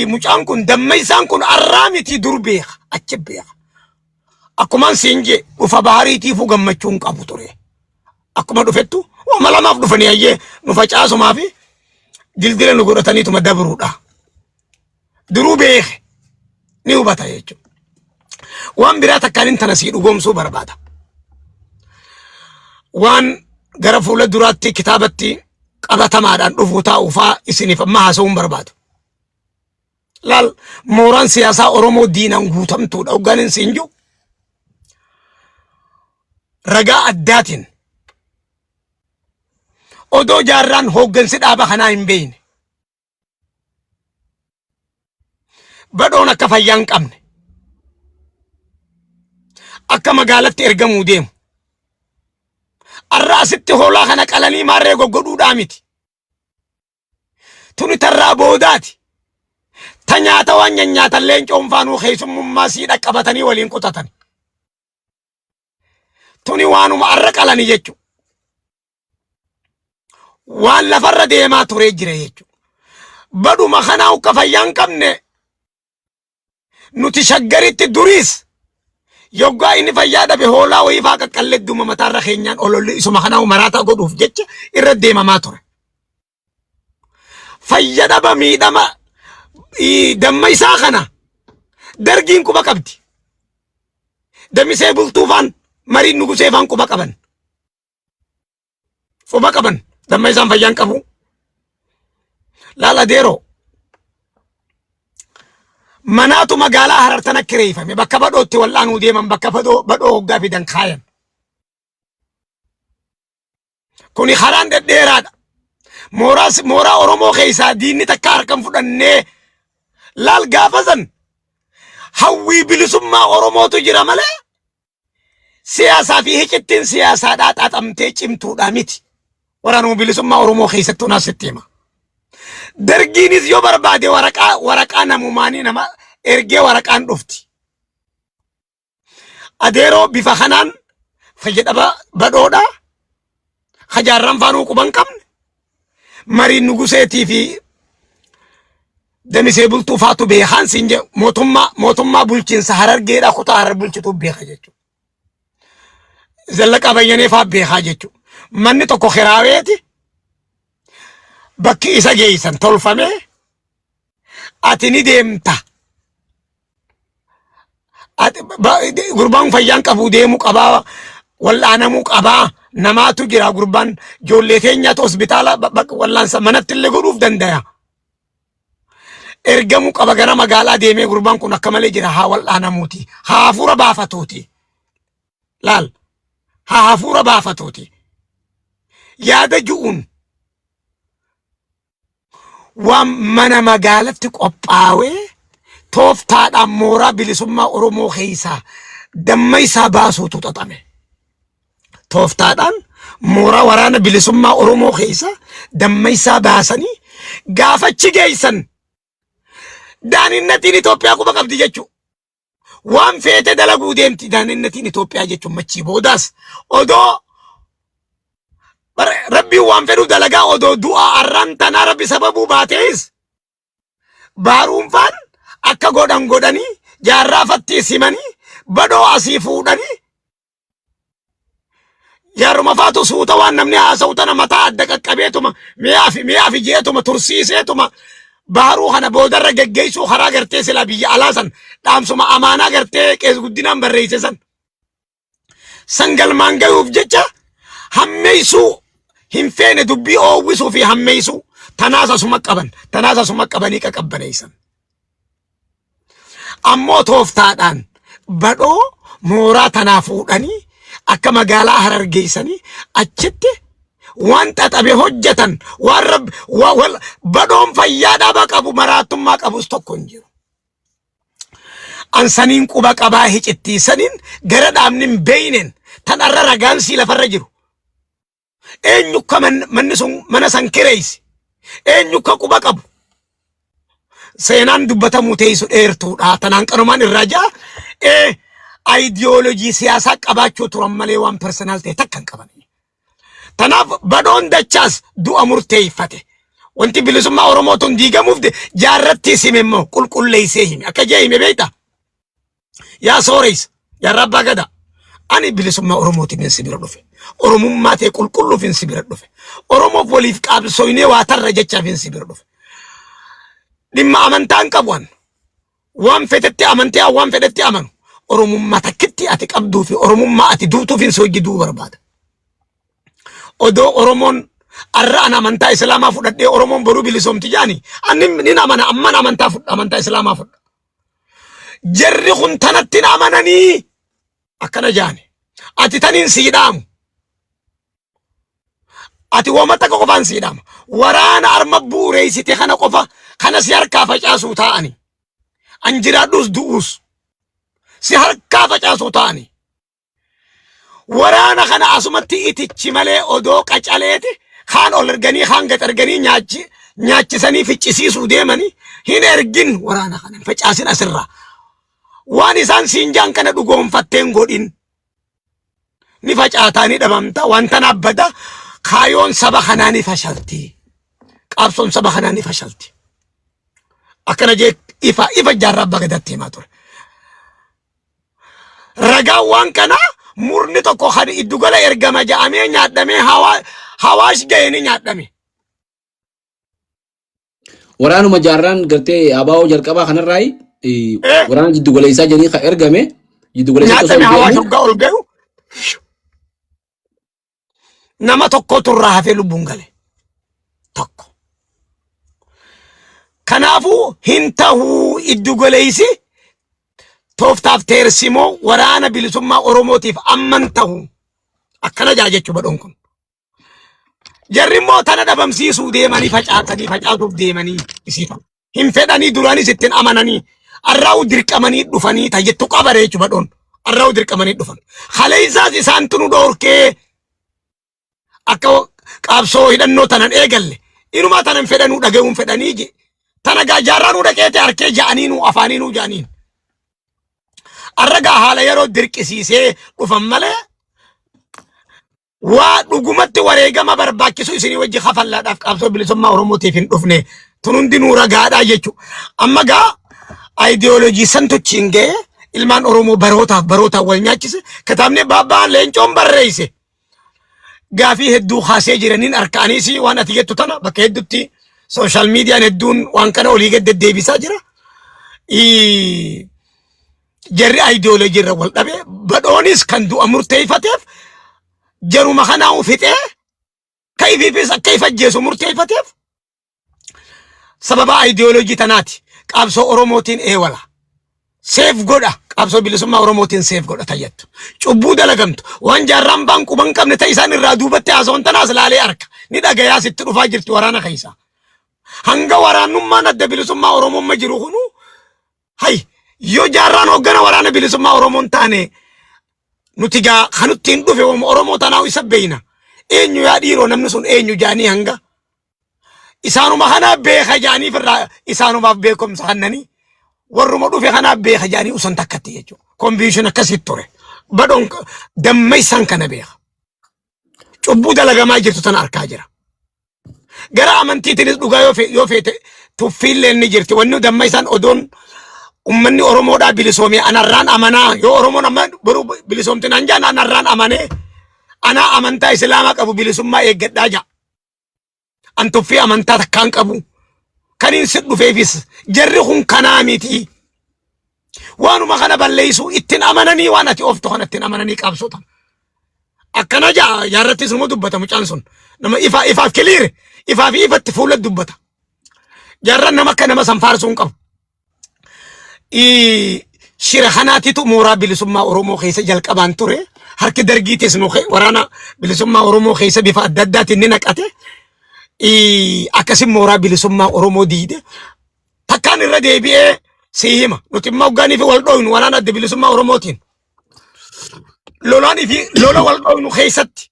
mucaan kun Dammaysaan kun arraa miti, dur beeka, achi beeka. Akkumaan siin jee dhufa Bahariitiifuu gammachuu hin qabu ture. Akkuma dhufettu wama lamaaf dhufanii hayyee nu facaasumaa fi dildila nu godhataniituma dabruudha. Duruu beeke, ni hubata jechuudha. Waan biraa takkaan tana sii dhugoomsuu barbaada. Waan gara fuula duraatti kitaabatti qabatamaadhaan dhufuu taa'uufaa isiniif amma haasa'uun barbaadu. Laal, mooraan siyaasaa Oromoo diinaan guutamtuudha hoggaan hin siin jiru. Ragaa addaatiin odoo Jaarraan hooggansi dhaaba kanaa hin beekne, Badhoon akka fayyaa hin qabne, akka magaalatti ergamuu deemu. Arra asitti hoolaa kana qalanii maarree goggodhuudhaa miti. Tuni tarraa boodaati. Ta nyaata waan nyaatan leencoon faanuu keessummummaa sii dhaqqabatanii waliin kutatan. Tuni waanuma arra qalani jechuudha. Waan lafarra deemaa turee jira jechuudha. Badhuma kanaa ukka fayyaa hin qabne nuti Shaggaritti duriis yoggaa inni fayyaa dhabe hoolaa wayii faa qaqqallee duma mataarra keenyaan ololli isuma kanaa maraataa godhuuf jecha irra deemamaa ture. Fayya dhaba miidhama damma isaa kana dargiin quba qabdi. Damisee Bultuufaan Mariin Nugusee faan quba qaban. Quba qaban damma isaan fayyaan qabu. Laala deeroo. Manaatu magaalaa Harar tana kireeffame bakka Badhootti wal'aanuu deeman bakka Badhoo hoggaa fidan kaayan. Kuni karaan dhedheeraadha. Mooraa Oromoo keessaa diinni takka harkan fudhannee laal gaafa san hawwii bilisummaa Oromootu jira malee siyaasaa fi hicittiin siyaasaadhaa xaxamtee cimtuudha miti. Waraanuma bilisummaa Oromoo keessattuu naaf sitti hima. Dargiinis yoo barbaade waraqaa namumaanii nama ergee waraqaan dhufti. Adeeroo bifa kanaan fayyadama Badhoodha. Hajaarran faanuu quban qabne. Mariin Nuguseetii fi Damisee Bultuu faatu beekaan siin jedhu mootummaa bulchiinsa Harargeedha kutaa Harar bulchituu beeka jechuudha. Zallaqaa Bayyanee faa beekaa jechuudha. Manni tokko kiraaweeti bakki isa geessan tolfamee ati ni deemta. Gurbaan fayyaan qabu deemuu qabaa wal'aanamuu qabaa namaatu jira gurbaan ijoollee keenyaatu hospitaala wal'aansa manatti illee godhuuf danda'a. Ergamuu qaba gara magaalaa deemee gurbaan kun akka malee jira haa wal'aanamuuti haa hafuura baafatuuti laal haa hafuura baafatuuti yaada ju'uun waan mana magaalatti qophaawee tooftaadhaan mooraa bilisummaa Oromoo keessaa damma isaa baasuutu xaxame. Tooftaadhaan mooraa waraana bilisummaa Oromoo keessaa damma isaa baasanii gaafachi geessan daaninnatiin Itoophiyaa quba qabdi jechuudha. Waan feete dalaguu deemti daaninnatiin Itoophiyaa jechuun machii boodaas odoo Rabbiin waan fedhu dalagaa odoo du'aa arraan tanaa Rabbi sababuu baatees Baaruunfaan akka godhan godhanii Jaarraa fattii simanii Badhoo asii fuudhanii Jaarruma faatu suuta waan namni haasa'u tana mataa adda qaqqabeetuma mi'aafi mi'aafi jeetuma tursiiseetuma Baaruu kana boodarra geggeessuu karaa gartee silaa biyya alaa san dhaamsuma amaanaa gartee Qees Guddinaan barreesse san san galmaan gayuuf jecha hammeessuu hin feene dubbii oowwisuu fi hammeessuu tanaas asuma qaban tanaas asuma qabanii qaqabbaneessan. Ammoo tooftaadhaan Badhoo mooraa tanaa fuudhanii akka magaalaa Harar geessanii achitti waan xaxame hojjetan waan rabbi Badhoon fayyaa dhaba qabu maraattummaa qabus tokko hin jiru. An saniin quba qabaa hicittii saniin gara dhaabni hin beeyneen tan arra ragaan sii lafarra jiru. Eenyu ka manni sun mana san kireeyse? Eenyu ka quba qabu? Seenaan dubbatamuu teessu dheertuudha. Tanaan qanumaan irraa ja'a. Ee ayidiyoolojii siyaasaa qabaachuu turan malee waan personal ta'e takka hin qaban. Tanaaf Badhoon Dachaas du'a murteeffate. Wanti bilisummaa Oromoo tun diigamuuf Jaarratti hime immoo qulqulleessee hime. Akka jee hime beektaa? Yaa sooreessa, Jaarraa Abbaa Gadaa. Ani bilisummaa Oromootiin si bira dhufe. Oromummaa ta'e qulqulluuf si bira dhufe. Oromoof waliif qaabsoynee waa tarra jechaaf si bira dhufe. Dhimma amantaa hin qabu an. Waan fetetti amantee an waan fedhetti amanu. Oromummaa takkitti ati qabduu fi Oromummaa ati duutuuf hin si hojii du'uu barbaada. Odoo Oromoon arra an amantaa Islaamaa fudhadhee Oromoon boruu bilisoomti jaani ani nin amana amman amantaa fudha amantaa Islaamaa fudha. Jarri kun tanatti hin amananii akkana jaani. Ati taniin sii dhaamu. Ati wama takka qofaan sii dhaama. Waraana arma bu'uureessite kana qofa kana si harkaa facaasuu taa'ani. An jiraadhus du'uus si harkaa facaasuu taa'ani. Waraana kana asumatti itichi malee odoo qacaleeti kaan ol erganii kaan gad erganii nyaachi nyaachisanii ficcisiisuu deemanii hin ergin waraana kana hin facaasin asirraa. Waan isaan siin jaan kana dhugoonfatteen godhin. Ni facaataa ni dhabamta wanta naabbata kaayoon saba kanaa ni fashalti. Qabsoon saba kanaa ni fashalti. Akkana jee ifa ifa jaarraa abbaa gadaatti himaa ture. Ragaan waan kanaa murni tokko kan iddugala ergama ja'amee nyaadhamee hawaash ga'e ni nyaadhame. Waraanuma jaarraan gartee abaa'oo jalqabaa kanarraa waraana jiddu galeessaa jedhanii kan ergame jiddu galeessa osoo Nyaadhame hawaash deemu hoggaa ol ga'u nama tokkotu irraa hafee lubbuun gale. Tokko. Kanaafuu hin tahuu iddu galeessi tooftaaf teersimoo waraana bilisummaa Oromootiif amman tahu akkana jaa jechuu badhoon kun. Jarri immoo tana dhabamsiisuu deemanii facaasanii facaasuuf deemanii isiifama. Hin fedhanii duraanis ittiin amananii arraa'u dirqamanii dhufanii tajettu qabare jechuu badhoon arraa'u dirqamanii dhufan. Kaleessaas isaantu nu dhoorkee akka qabsoo hidhannoo tanan eegalle inumaa tanan fedhanuu dhaga'uun fedhanii je tana gaa jaarraa nuu dhaqeete harkee ja'anii nuu afaanii nuu ja'aniin. Arra gaa haala yeroo dirqisiisee dhufan malee waa dhugumatti wareegama barbaachisu isinii wajji kafallaadhaaf qabsoo bilisummaa Oromootiif hin dhufne tun hundinuu ragaadhaa jechuudha. Amma gaa ayidiyoolojii santu achiin ga'e ilmaan Oromoo barootaaf barootaan wal nyaachise kitaabni Baabbaa Leencoon barreesse. Gaafii hedduu kaasee jiraniin harka'aniis waan ati jettu tana bakka hedduutti sooshaal miidiyaan hedduun waan kana olii gad deddeebisaa jira. Jarri ayidiyoolojii irra wal dhabe badhoonis kan du'a murteeffateef jaruma kanaa fixee ka ifiifis akka if ajjeesu murteeffateef sababa ayidiyoolojii tanaati qabsoo Oromootiin eewala. Seef godha qabsoo bilisummaa Oromootiin seef godha tayyattu. Cubbuu dalagamtu waan jaarraan baan quban qabne ta'e isaan irraa duubatti haasawan tanaas laalee arka ni dhagayaa sitti dhufaa jirti waraana keessa. Hanga waraannummaan adda bilisummaa Oromumma jiru kunu hay yoo jaarraan hoggana waraana bilisummaa Oromoon taane nuti gaa kanutti hin dhufe Oromoo tanaa isa beeyna. Eenyu yaa dhiiroo namni sun eenyu jaanii hanga isaanuma kanaa beeka jaaniif irraa isaanumaaf beekumsa kannanii warruma dhufe kanaa beeka jaanii usan takkatti jechuudha. Konviishin akkasitti ture. Badhoon dammaysaan kana beeka. Cubbuu dalagamaa jirtu tana arkaa jira. Gara amantiitiinis dhugaa yoo feete tuffiillee ni jirti. Wanni dammaysaan odoon ummanni Oromoodhaa bilisoomee anarraan amanaa yoo Oromoon amma boruu bilisoomte naan jaan anarraan amanee anaa amantaa Islaamaa qabu bilisummaa eeggadhaa ja'a. An tuffii amantaa takkaan qabu. Kan hin si dhufeefis jarri kun kanaa miti. Waanuma kana balleessuu ittiin amananii waan ati ooftu kana ittiin amananii qabsoo tana. Akkana ja'a jaarrattis numa dubbata mucaan sun. Nama ifaa ifaaf kiliire ifaa fi ifatti fuula dubbata. Jaarran nama akka nama san faarsuu hin qabu. Shira kanaatitu mooraa bilisummaa Oromoo keessa jalqabaan ture. Harki dargiitis nu waraana bilisummaa Oromoo keessa bifa adda addaatiin ni naqate. Akkasin mooraa bilisummaa Oromoo diide. Takkaan irra deebi'ee si hima. Nuti immoo hoggaanii fi wal dhooynu waraana adda bilisummaa Oromootiin. Lolaanii fi lola wal dhooynu keessatti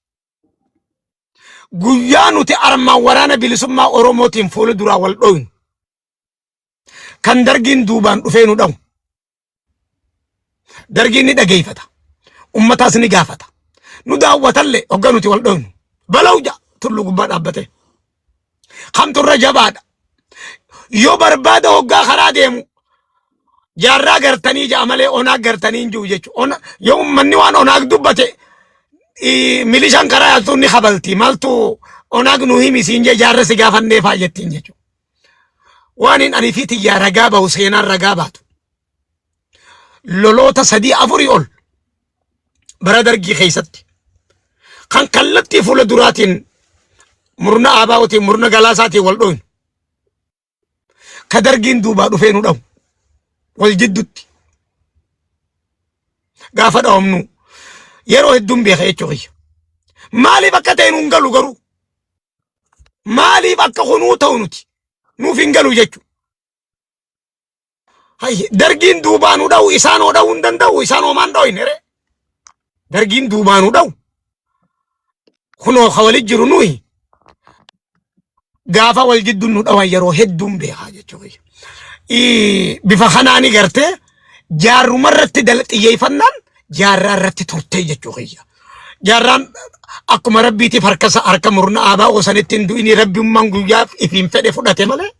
guyyaa nuti armaan waraana bilisummaa Oromootiin fuula duraa wal dhooynu. Kan dargiin duubaan dhufee nu dhahu. Dargiin ni dhageeffata. Ummataas ni gaafata. Nu daawwatallee hogga nuti wal dhoofnu. Balaw ja'a tulluu gubbaa dhaabbatee. Kamtu irra jabaadha. Yoo barbaada hoggaa karaa deemu jaarraa gartanii ja'a malee onaag gartanii hin jiru jechuudha. Yoo ummanni waan onaag dubbate milishaan karaa yaaltuun ni kabalti. Maaltu onaag nu himi siin jee jaarra si gaafannee faa jettiin jechuudha. Waan hin ani fi tiyyaa ragaa bahu seenaan ragaa baatu. Loloota sadii afurii ol bara dargii keessatti kan kallattii fuula duraatiin murna ABOtiin murna galaasaatiin wal dhooynu. Ka dargiin duubaa dhufee nu dhahu wal jiddutti gaafa dhawamnu yeroo hedduun beeka jechuu kiyya. Maaliif akka ta'e nuun galu garuu Maaliif akka kunuu ta'u nuti nuuf hin galu jechuudha. Hayyi dargiin duubaa nu dha'u isaan hoo dha'uu hin danda'u isaan homaan dha'u hin heree. Dargiin duubaanuu dha'u. Kunoo ka wali jiru nuyi gaafa wal jidduun nu dhawan yeroo hedduun beekaa jechuudha. Bifa kanaani gartee jaarruma irratti xiyyeeffannaan jaarraa irratti turtee jechuudha. Jaarraan akkuma rabbiitiif harka harka murna aabaa osanitti hin du'ini rabbummaan guyyaa ifiin fedhe fudhate malee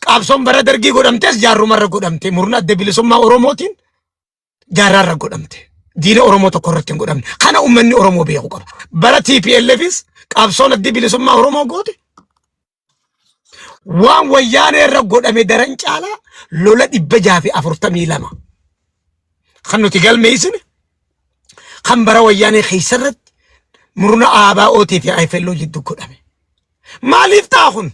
qabsoon bara dargii godhamtes jaarruma irra godhamte murna adda bilisummaa Oromootiin jaarraa irra godhamte. Diina Oromoo tokko irratti hin godhamne. Kana uummanni Oromoo beeku qaba. Bara TPLFis qabsoon addi bilisummaa Oromoo goote waan wayyaanee irra godhame daran caalaa lola 642 kan nuti galmeessine kan bara wayyaanee keessa irratti murna ABOT fi IFLO jidduu godhame. Maaliif ta'a kun?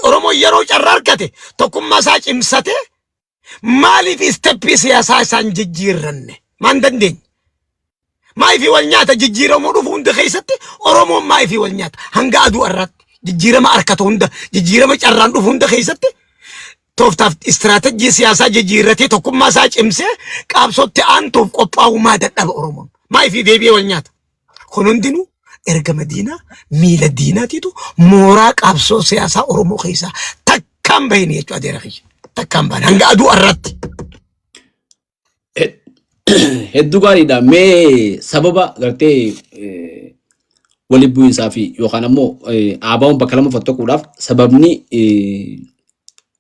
Oromoon yeroo carraa argate tokkummaa isaa cimsatee maaliif isteppii siyaasaa isaan jijjiirranne? Maan dandeenye? Maayifii wal nyaata jijjiiramuu dhufu hunda keessatti Oromoon maayifii wal nyaata hanga aduu irratti jijjiirama harkatu hunda jijjiirama carraan dhufu hunda keessatti tooftaaf istiraatejii siyaasaa jijjiirratee tokkummaa isaa cimsee qabsootti aantuuf qophaa'uu maa dadhaba Oromoon? Maayifii deebi'ee wal nyaata? Kun hundinuu ergama diinaa miila diinaatiitu mooraa qabsoo siyaasaa Oromoo keessaa takkaan bahini jechuudha adeera kiyya. Takkaan bahani hanga aduu irratti. Hedduu gaariidha. Mee sababa gartee walitti bu'iinsaa fi yookaan ammoo ABO'n bakka lama fottoquudhaaf sababni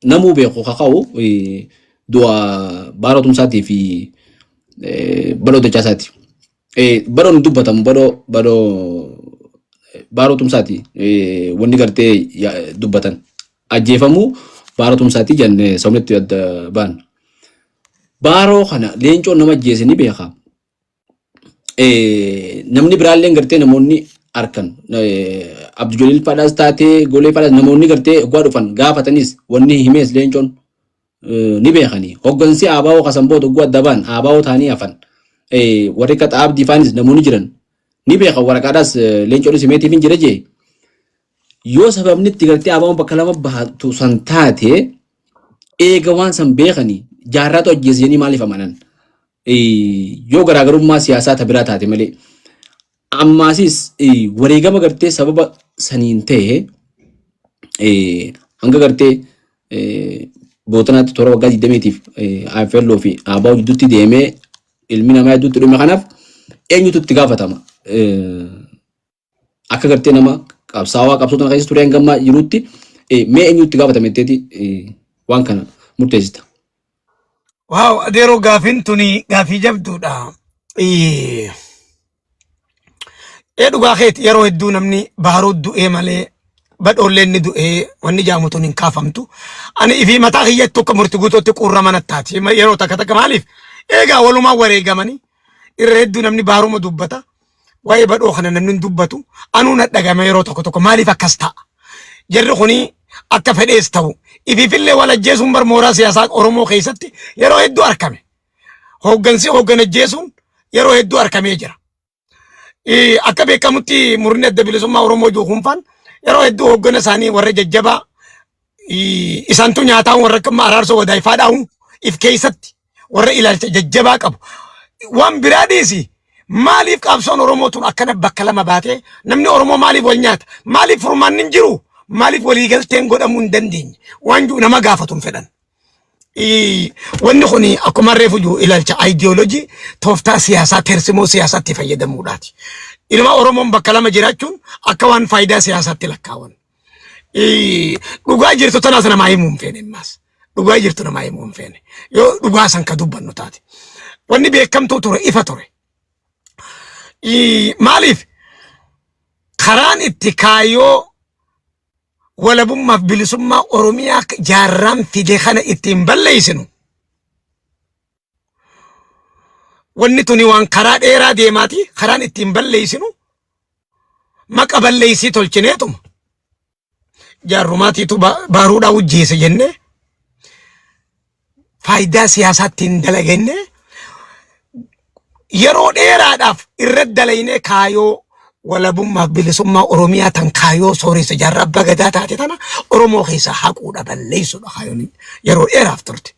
namuu beeku kaka'u du'a Baaroo Tumsaatii fi Baloo Dachaasaati. Baroon hin dubbatamu badoo badoo Baaroo Tumsaati wanni gartee dubbatan ajjeefamuu Baaroo Tumsaatii jennee sabni itti adda baan. Baaroo kana leencoon nama ajjeese ni beeka. Namni biraallee gartee namoonni arkan Abdujaliil fadhaas taatee Golee fadhaas namoonni gartee oggaa dhufan gaafatanis wanni himees leencoon ni beekani. Hoggansi ABO kasan booda oggaa adda ba'an ABO ta'anii hafan. Warri akka Xaabdii faanis namoonni jiran ni beekan waraqaadhaas leencoonis himeetiif hin jira jee. Yoo sababni itti gartee ABO'n bakka lama baatu san taate eega waan san beekanii jaarraatu ajjeese jedhanii maaliif amanan? Yoo garaagarummaa siyaasaa ta biraa taate malee. Ammaasis wareegama gartee sababa saniin ta'e hanga gartee bootanaatti toora waggaa 20tiif IFLO fi ABO gidduutti deemee ilmi namaa hedduutti dhume kanaaf eenyutu itti gaafatama? Akka gartee nama qabsaawaa qabsoo tana keessa ture hanga ammaa jirutti mee eenyutu itti gaafatama jetteeti waan kana murteessita? Waaw adeeroo gaafiin tuni gaafii jabduudha. Ee dhugaa keeti yeroo hedduu namni baharoo du'ee malee badhoolleen ni du'ee wanni jaamu tun hin kaafamtu. Ani ifii mataa kiyyatti akka murti guutuutti qurra manattaati. Yeroo takka takka maaliif eegaa walumaa wareegamanii irra hedduu namni baharuma dubbata. Waa'ee badhoo kana namni hin dubbatu. Anuu na dhagama yeroo tokko tokko maaliif akkas ta'a? Jarri kuni akka fedhees ta'u ifiifillee wal ajjeesuun bar mooraa siyaasaa Oromoo keessatti yeroo hedduu argame. Hooggansi hooggan ajjeesuun yeroo hedduu argamee jira. Akka beekamutti murni adda bilisummaa Oromoo juukunfaan yeroo hedduu hooggana isaanii warra jajjabaa isaantu nyaataa warra akka araarsoo wadaayifaa dhaa'uun if keessatti warra ilaalcha jajjabaa qabu. Waan biraa dhiisi maaliif qabsoon Oromoo tun akkana bakka lama baatee namni Oromoo maaliif wal nyaata? Maaliif furmaanni hin jiru? Maaliif waliigalteen godhamuu hin dandeenye? Waan jiru nama gaafatu hin fedhan. Wanni kun akkuma reefu jiru ilaalcha ayidiyoolojii tooftaa siyaasaa tersimoo siyaasaatti fayyadamuudhaati. Ilma Oromoon bakka lama jiraachuun akka waan faayidaa siyaasaatti lakkaawan. Dhugaa jirtu tanaas namaa himuu hin feene ammaas. Dhugaa jirtu namaa himuu hin feene. Yoo dhugaa san ka dubbannu taate. Wanni beekamtuu ture ifa ture. Maaliif karaan itti kaayyoo walabummaaf bilisummaa Oromiyaa jaarraan fide kana ittiin balleessinu wanni tuni waan karaa dheeraa deemaati karaan ittiin balleessinu maqa balleessii tolchineetuma jaarrumaatiitu baaruudhaa hojjeese jennee faayidaa siyaasaatti hin dalagenne yeroo dheeraadhaaf irratti dalaynee kaayoo walabummaaf bilisummaa Oromiyaa tan kaayoo sooressa jaarraa abbaa gadaa taate tana Oromoo keessaa haquudha balleessuudha kaayoon yeroo dheeraaf turte.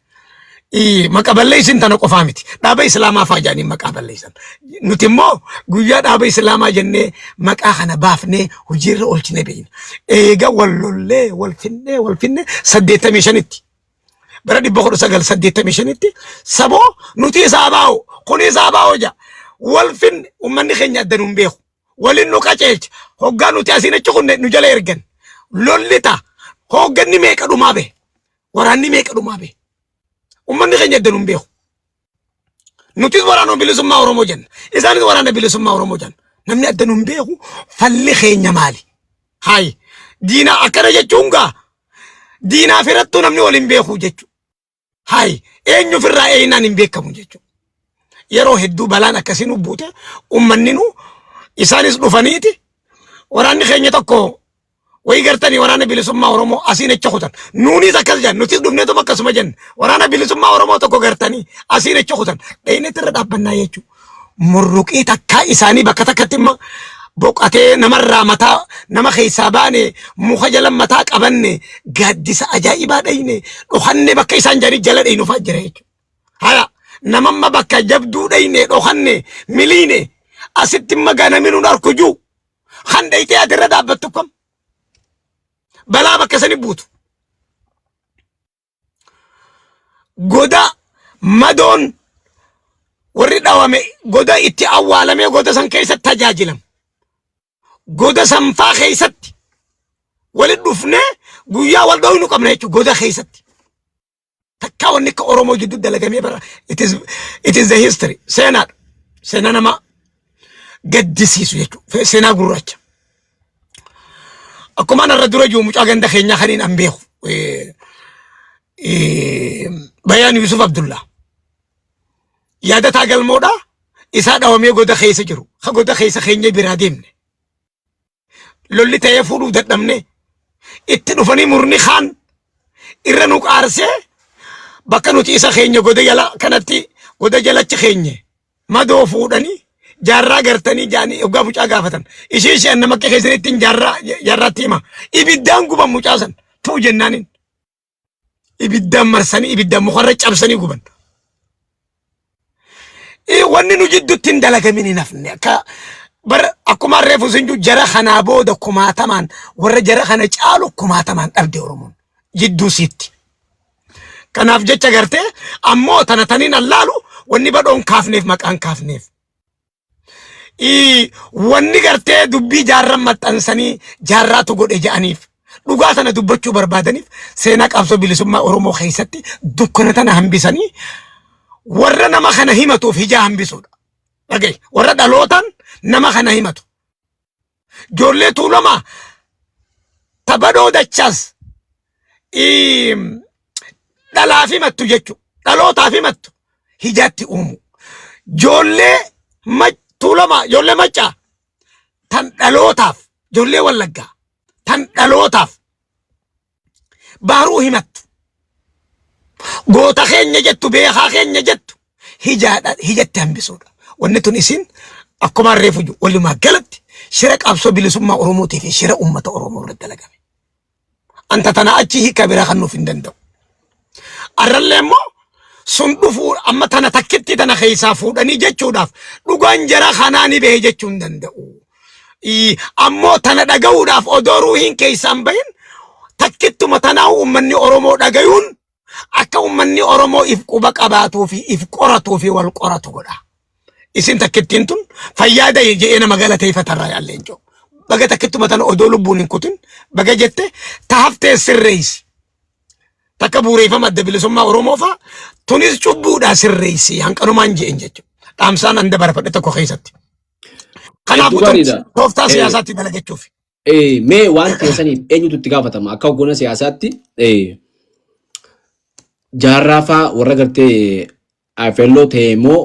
Maqa balleessin tana qofaa miti. Dhaaba Islaamaa faa jedhanii maqaa balleessan. Nuti immoo guyyaa dhaaba Islaamaa jennee maqaa kana baafnee hojiirra oolchine beekna. Eega wal lollee wal finnee wal finnee 85tti. Bara 1985tti saboo nuti isaa baa'u kun isaa baa'u ja'a. Wal finne uummanni keenya adda nu hin beeku. Waliin nu qaceelcha. Hoggaa nuti asiin achi kunne nu jala ergan. Lolli ta'a. Hoogganni meeqa dhumaa bahe. Waraanni meeqa dhumaa bahe. Uummanni keenya adda nu hin beeku. Nutis waraana bilisummaa Oromoo jenna. Isaanis waraana bilisummaa Oromoo jenna. Namni adda nu hin beeku falli keenya maali? Hayi. Diinaa akkana jechuun gaa diinaa firattuu namni wal hin beeku jechuudha. Hayi eenyu ofirraa eenyaan hin beekamu jechuudha. Yeroo hedduu balaan akkasii nu buute uummanni nu isaanis dhufaniiti waraanni keenya tokko wayii gartanii waraana bilisummaa Oromoo asiin achi kutan. Nuunis akkas jenna nutis dhufneetuma akkasuma jenna waraana bilisummaa Oromoo tokko gartanii asiin achi kutan. Dhayneetti irra dhaabbannaa jechuudha. Murruqii takkaa isaanii bakka takkatti immoo boqatee namarraa mataa nama keessaa baane muka jala mataa qabanne gaaddisa ajaa'ibaa dhayne dhokanne bakka isaan jedhanii jala dhaynu fa'aa jira jechuudha. Haya namamma bakka jabduu dhayne dhokanne miliine asitti imma ganami nun arku juu kan dhaytee ati irra dhaabbattu kam balaa bakka sani buutu. Goda madoon warri dhawame goda itti awwaalamee goda san keessatti tajaajilamu. Goda sanfaa keessatti walitti dhufnee guyyaa wal dhooynu qabna jechuudha goda keessatti. Takkaa wanni akka Oromoo jidduu dalagamee bara it is the history seenaadha. Seenaa nama gaddisiisu jechuudha. Seenaa gurraacha. Akkuma ana irra dura jiru mucaa ganda keenyaa kan hin an beeku. Bayaan Yusuf Abdullah. Yaadataa galmoodha. Isaa dhawamee goda keessa jiru. Ka goda keessa keenya biraa deemne. Lolli ta'ee fuudhuuf dadhabne. Itti dhufanii murni kaan irra nu qaarsee bakka nuti isa keenya goda jala kanatti goda jalachi keenye madoo fuudhanii jaarraa gartanii jaanii hoggaa mucaa gaafatan. Ishee isheen nama akka keessanitti jaarraa jaarraatti hima. Ibiddaan guban mucaa san tuu jennaaniin. Ibiddaan marsanii ibiddaan mukarra cabsanii guban. Wanni nu jidduutti hin dalagamin hin hafne akka bara akkuma reefu sin jiru jara kanaa booda kumaatamaan warra jara kana caalu kumaatamaan dhabde Oromoon jidduu siitti. Kanaaf jecha gartee ammoo tana taniin allaalu wanni badhoon kaafneef maqaan kaafneef. Wanni gartee dubbii jaarran maxxansanii jaarraatu godhe jedhaniif dhugaa sana dubbachuu barbaadaniif seenaa qabsoo bilisummaa Oromoo keessatti dukkana tana hambisanii warra nama kana himatuuf hijaa hambisuudha. Dhaga'i warra dhalootaan nama kana himatu. Ijoollee Tuulamaa tabadoo dachaas dhalaaf himattu jechuudha. Dhalootaaf himattu hijaatti uumu. Ijoollee Tuulamaa ijoollee Maccaa tan dhalootaaf ijoollee Wallaggaa tan dhalootaaf baaruu himattu. Goota keenya jettu beekaa keenya jettu hijaadha hijatti hambisuudha. Wanni tun isin akkuma reefu jiru walumaa galatti shira qabsoo bilisummaa Oromootii fi shira uummata Oromoo irratti dalagame. Anta tana achi hiika biraa kan nuuf hin danda'u. Arrallee immoo sun dhufuu amma tana takkitti tana keessaa fuudhanii jechuudhaaf dhugaan jara kanaa ni bahe jechuu hin danda'u. Ammoo tana dhaga'uudhaaf odoo ruuhiin keessaan bahin takkittuma tanaa uummanni Oromoo dhagayuun akka uummanni Oromoo if quba qabaatuu fi if qoratuu fi wal qoratu godha. Isin takkittiin tun fayyaa ta'e je'ee nama galateeffatarraa yaa leencoo. Baga takkittuma tana odoo lubbuun hin kutin baga jette ta haftee sirreessi. Takka bu'uureeffama adda bilisummaa Oromoo fa'a tunis cubbuudhaa sirreessi hanqanumaan je'en jechuudha. Dhaamsaan an dabarfadhe tokko keessatti. Kanaafuu Hedduu gaariidha. tooftaa siyaasaatti dalagachuuf. Mee waan keessaniif eenyutu itti gaafatama? Akka hoggana siyaasaatti jaarraa faa warra gartee AFLO ta'e moo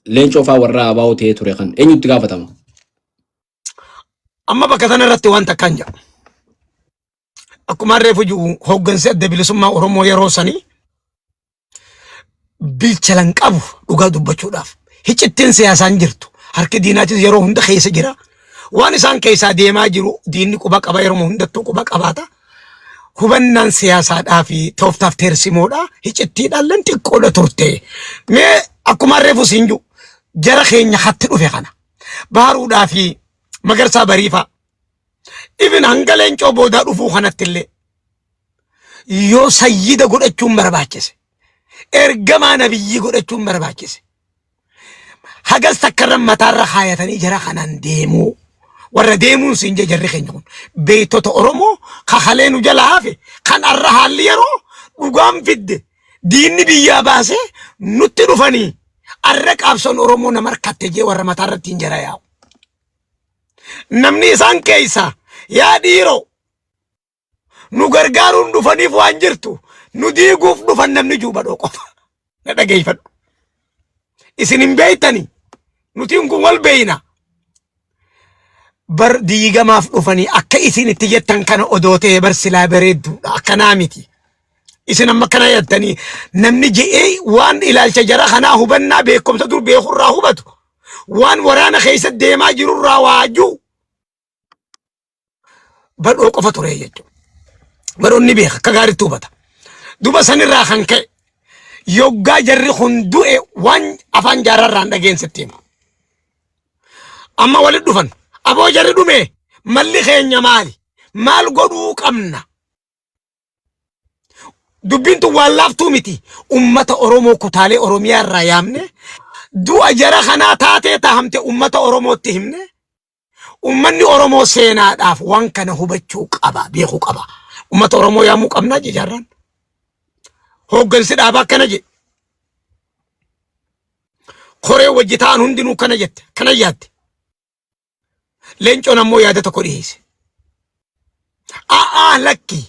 leencoo faa warra ABO ta'ee ture kan eenyutu itti gaafatama? Amma bakka sana irratti waan takkaan jedhu. Akkuma reefu jiru hooggansi adda bilisummaa Oromoo yeroo sanii bilchalan qabu dhugaa dubbachuudhaaf. Hiccittiin siyaasaan jirtu. Harki diinaatis yeroo hunda keessa jira. Waan isaan keessaa deemaa jiru diinni quba qaba yeroo hundattuu quba qabaata. Hubannaan siyaasaadhaa fi tooftaaf teersimoodhaa hicittiidhaan xiqqoodha turte. Mee akkuma reefu siin jiru jara keenya hatti dhufe kana baaruudhaa fi magarsaa bariifaa ibin hanga leencoo boodaa dhufuu kanatti illee yoo sayyida godhachuun barbaachise ergamaa nabiyyii godhachuun barbaachise hagas takkarra mataarra kaayatanii jara kanaan deemuu warra deemuun siin jee jarri keenya kun beektota Oromoo kakalee nu jala hafe kan arra haalli yeroo dhugaan fidde diinni biyyaa baasee nutti dhufanii arra qaabsoon Oromoo nama harkatte jee warra mataarratti hin jara yaa'u. Namni isaan keessa yaa dhiiroo nu gargaaruun dhufaniif waan jirtu nu diiguuf dhufan namni juubadhoo qofa na dhageeffadhu. Isin hin beektani nutiin kun wal beeyna. Bar diigamaaf dhufanii akka isin itti jettan kana odoo ta'e bar silaa bareedduudha akkanaa miti. Isin amma akkana jettanii namni je'ee waan ilaalcha jara kanaa hubannaa beekumsa dur beekurraa hubatu waan waraana keessa deemaa jirurraa waajuu badhoo qofa ture jechuudha. Badhoon ni beeka akka gaariitti hubata. Duba sanirraa kan ka'e yoggaa jarri kun du'e waan afaan jaarrarraan dhageen sitti hima. Amma walitti dhufan aboo jarri dhume malli keenya maali? Maal godhuu qabna? Dubbiin tun waan laaftuu miti. Ummata Oromoo kutaalee Oromiyaa irraa yaamne du'a jara kanaa taatee tahamte ummata Oromootti himne ummanni Oromoo seenaadhaaf waan kana hubachuu qaba, beekuu qaba. Ummata Oromoo yaamuu qabnaa je jaarraan. Hooggansi dhaabaa akkana jedhe. Koree wajji ta'an hundinuu kana jette, kana yaadde. Leencoon ammoo yaada tokko dhiyeesse. A'aa lakki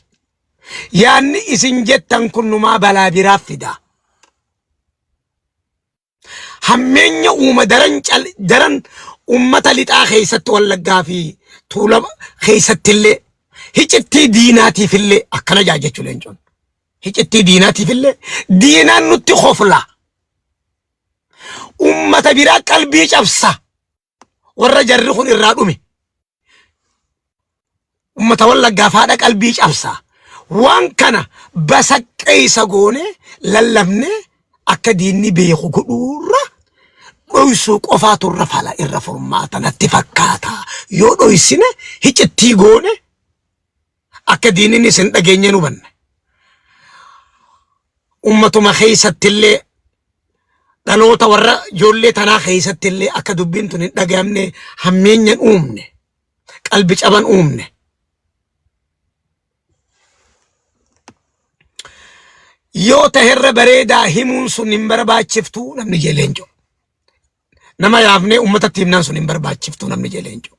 yaadni isin jettan kun numaa balaa biraa fida. Hammeenya uuma daran daran ummata lixaa keessatti wallaggaa fi tuulama keessattillee hicittii diinaatiifillee akkana jaa jechuu leencoon. Hicittii diinaatiifillee diinaan nutti kofla. Ummata biraa qalbii cabsa. Warra jarri kun irraa dhume. Ummata wallaggaa faadha qalbii cabsa. Waan kana basaqqeessa goone lallabne akka diinni beeku godhuurra dhoysuu qofaatu irra fala irra furmaata natti fakkaata. Yoo dhoysine hicittii goone akka diinni isin dhageenye nu hubanne. Ummatuma keessattillee dhaloota warra ijoollee tanaa keessattillee akka dubbiin tun hin dhagayamne hammeenyan uumne qalbi caban uumne. Yoo taherra bareedaa himuun sun hin barbaachiftuu namni jee leencoo. Nama yaafnee uummatatti himnaan sun hin barbaachiftuu namni jee leencoo.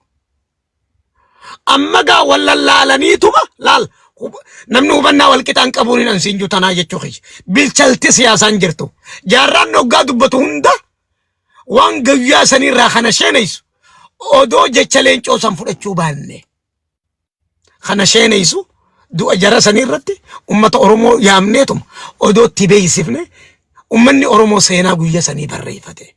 Amma gaa wal lallaalaniituma laal namni hubannaa wal qixaan qabuun hin ansiin jiru tanaa jechuu kiyya. Bilchalti siyaasaan jirtu. Jaarraan hoggaa dubbatu hunda waan guyyaa saniirraa kana sheeneysu odoo jecha leencoo san fudhachuu baanne. Kana sheeneysu du'a jara sanii irratti ummata Oromoo yaamneetuma odoo itti beeksifne ummanni Oromoo seenaa guyya sanii barreeffate.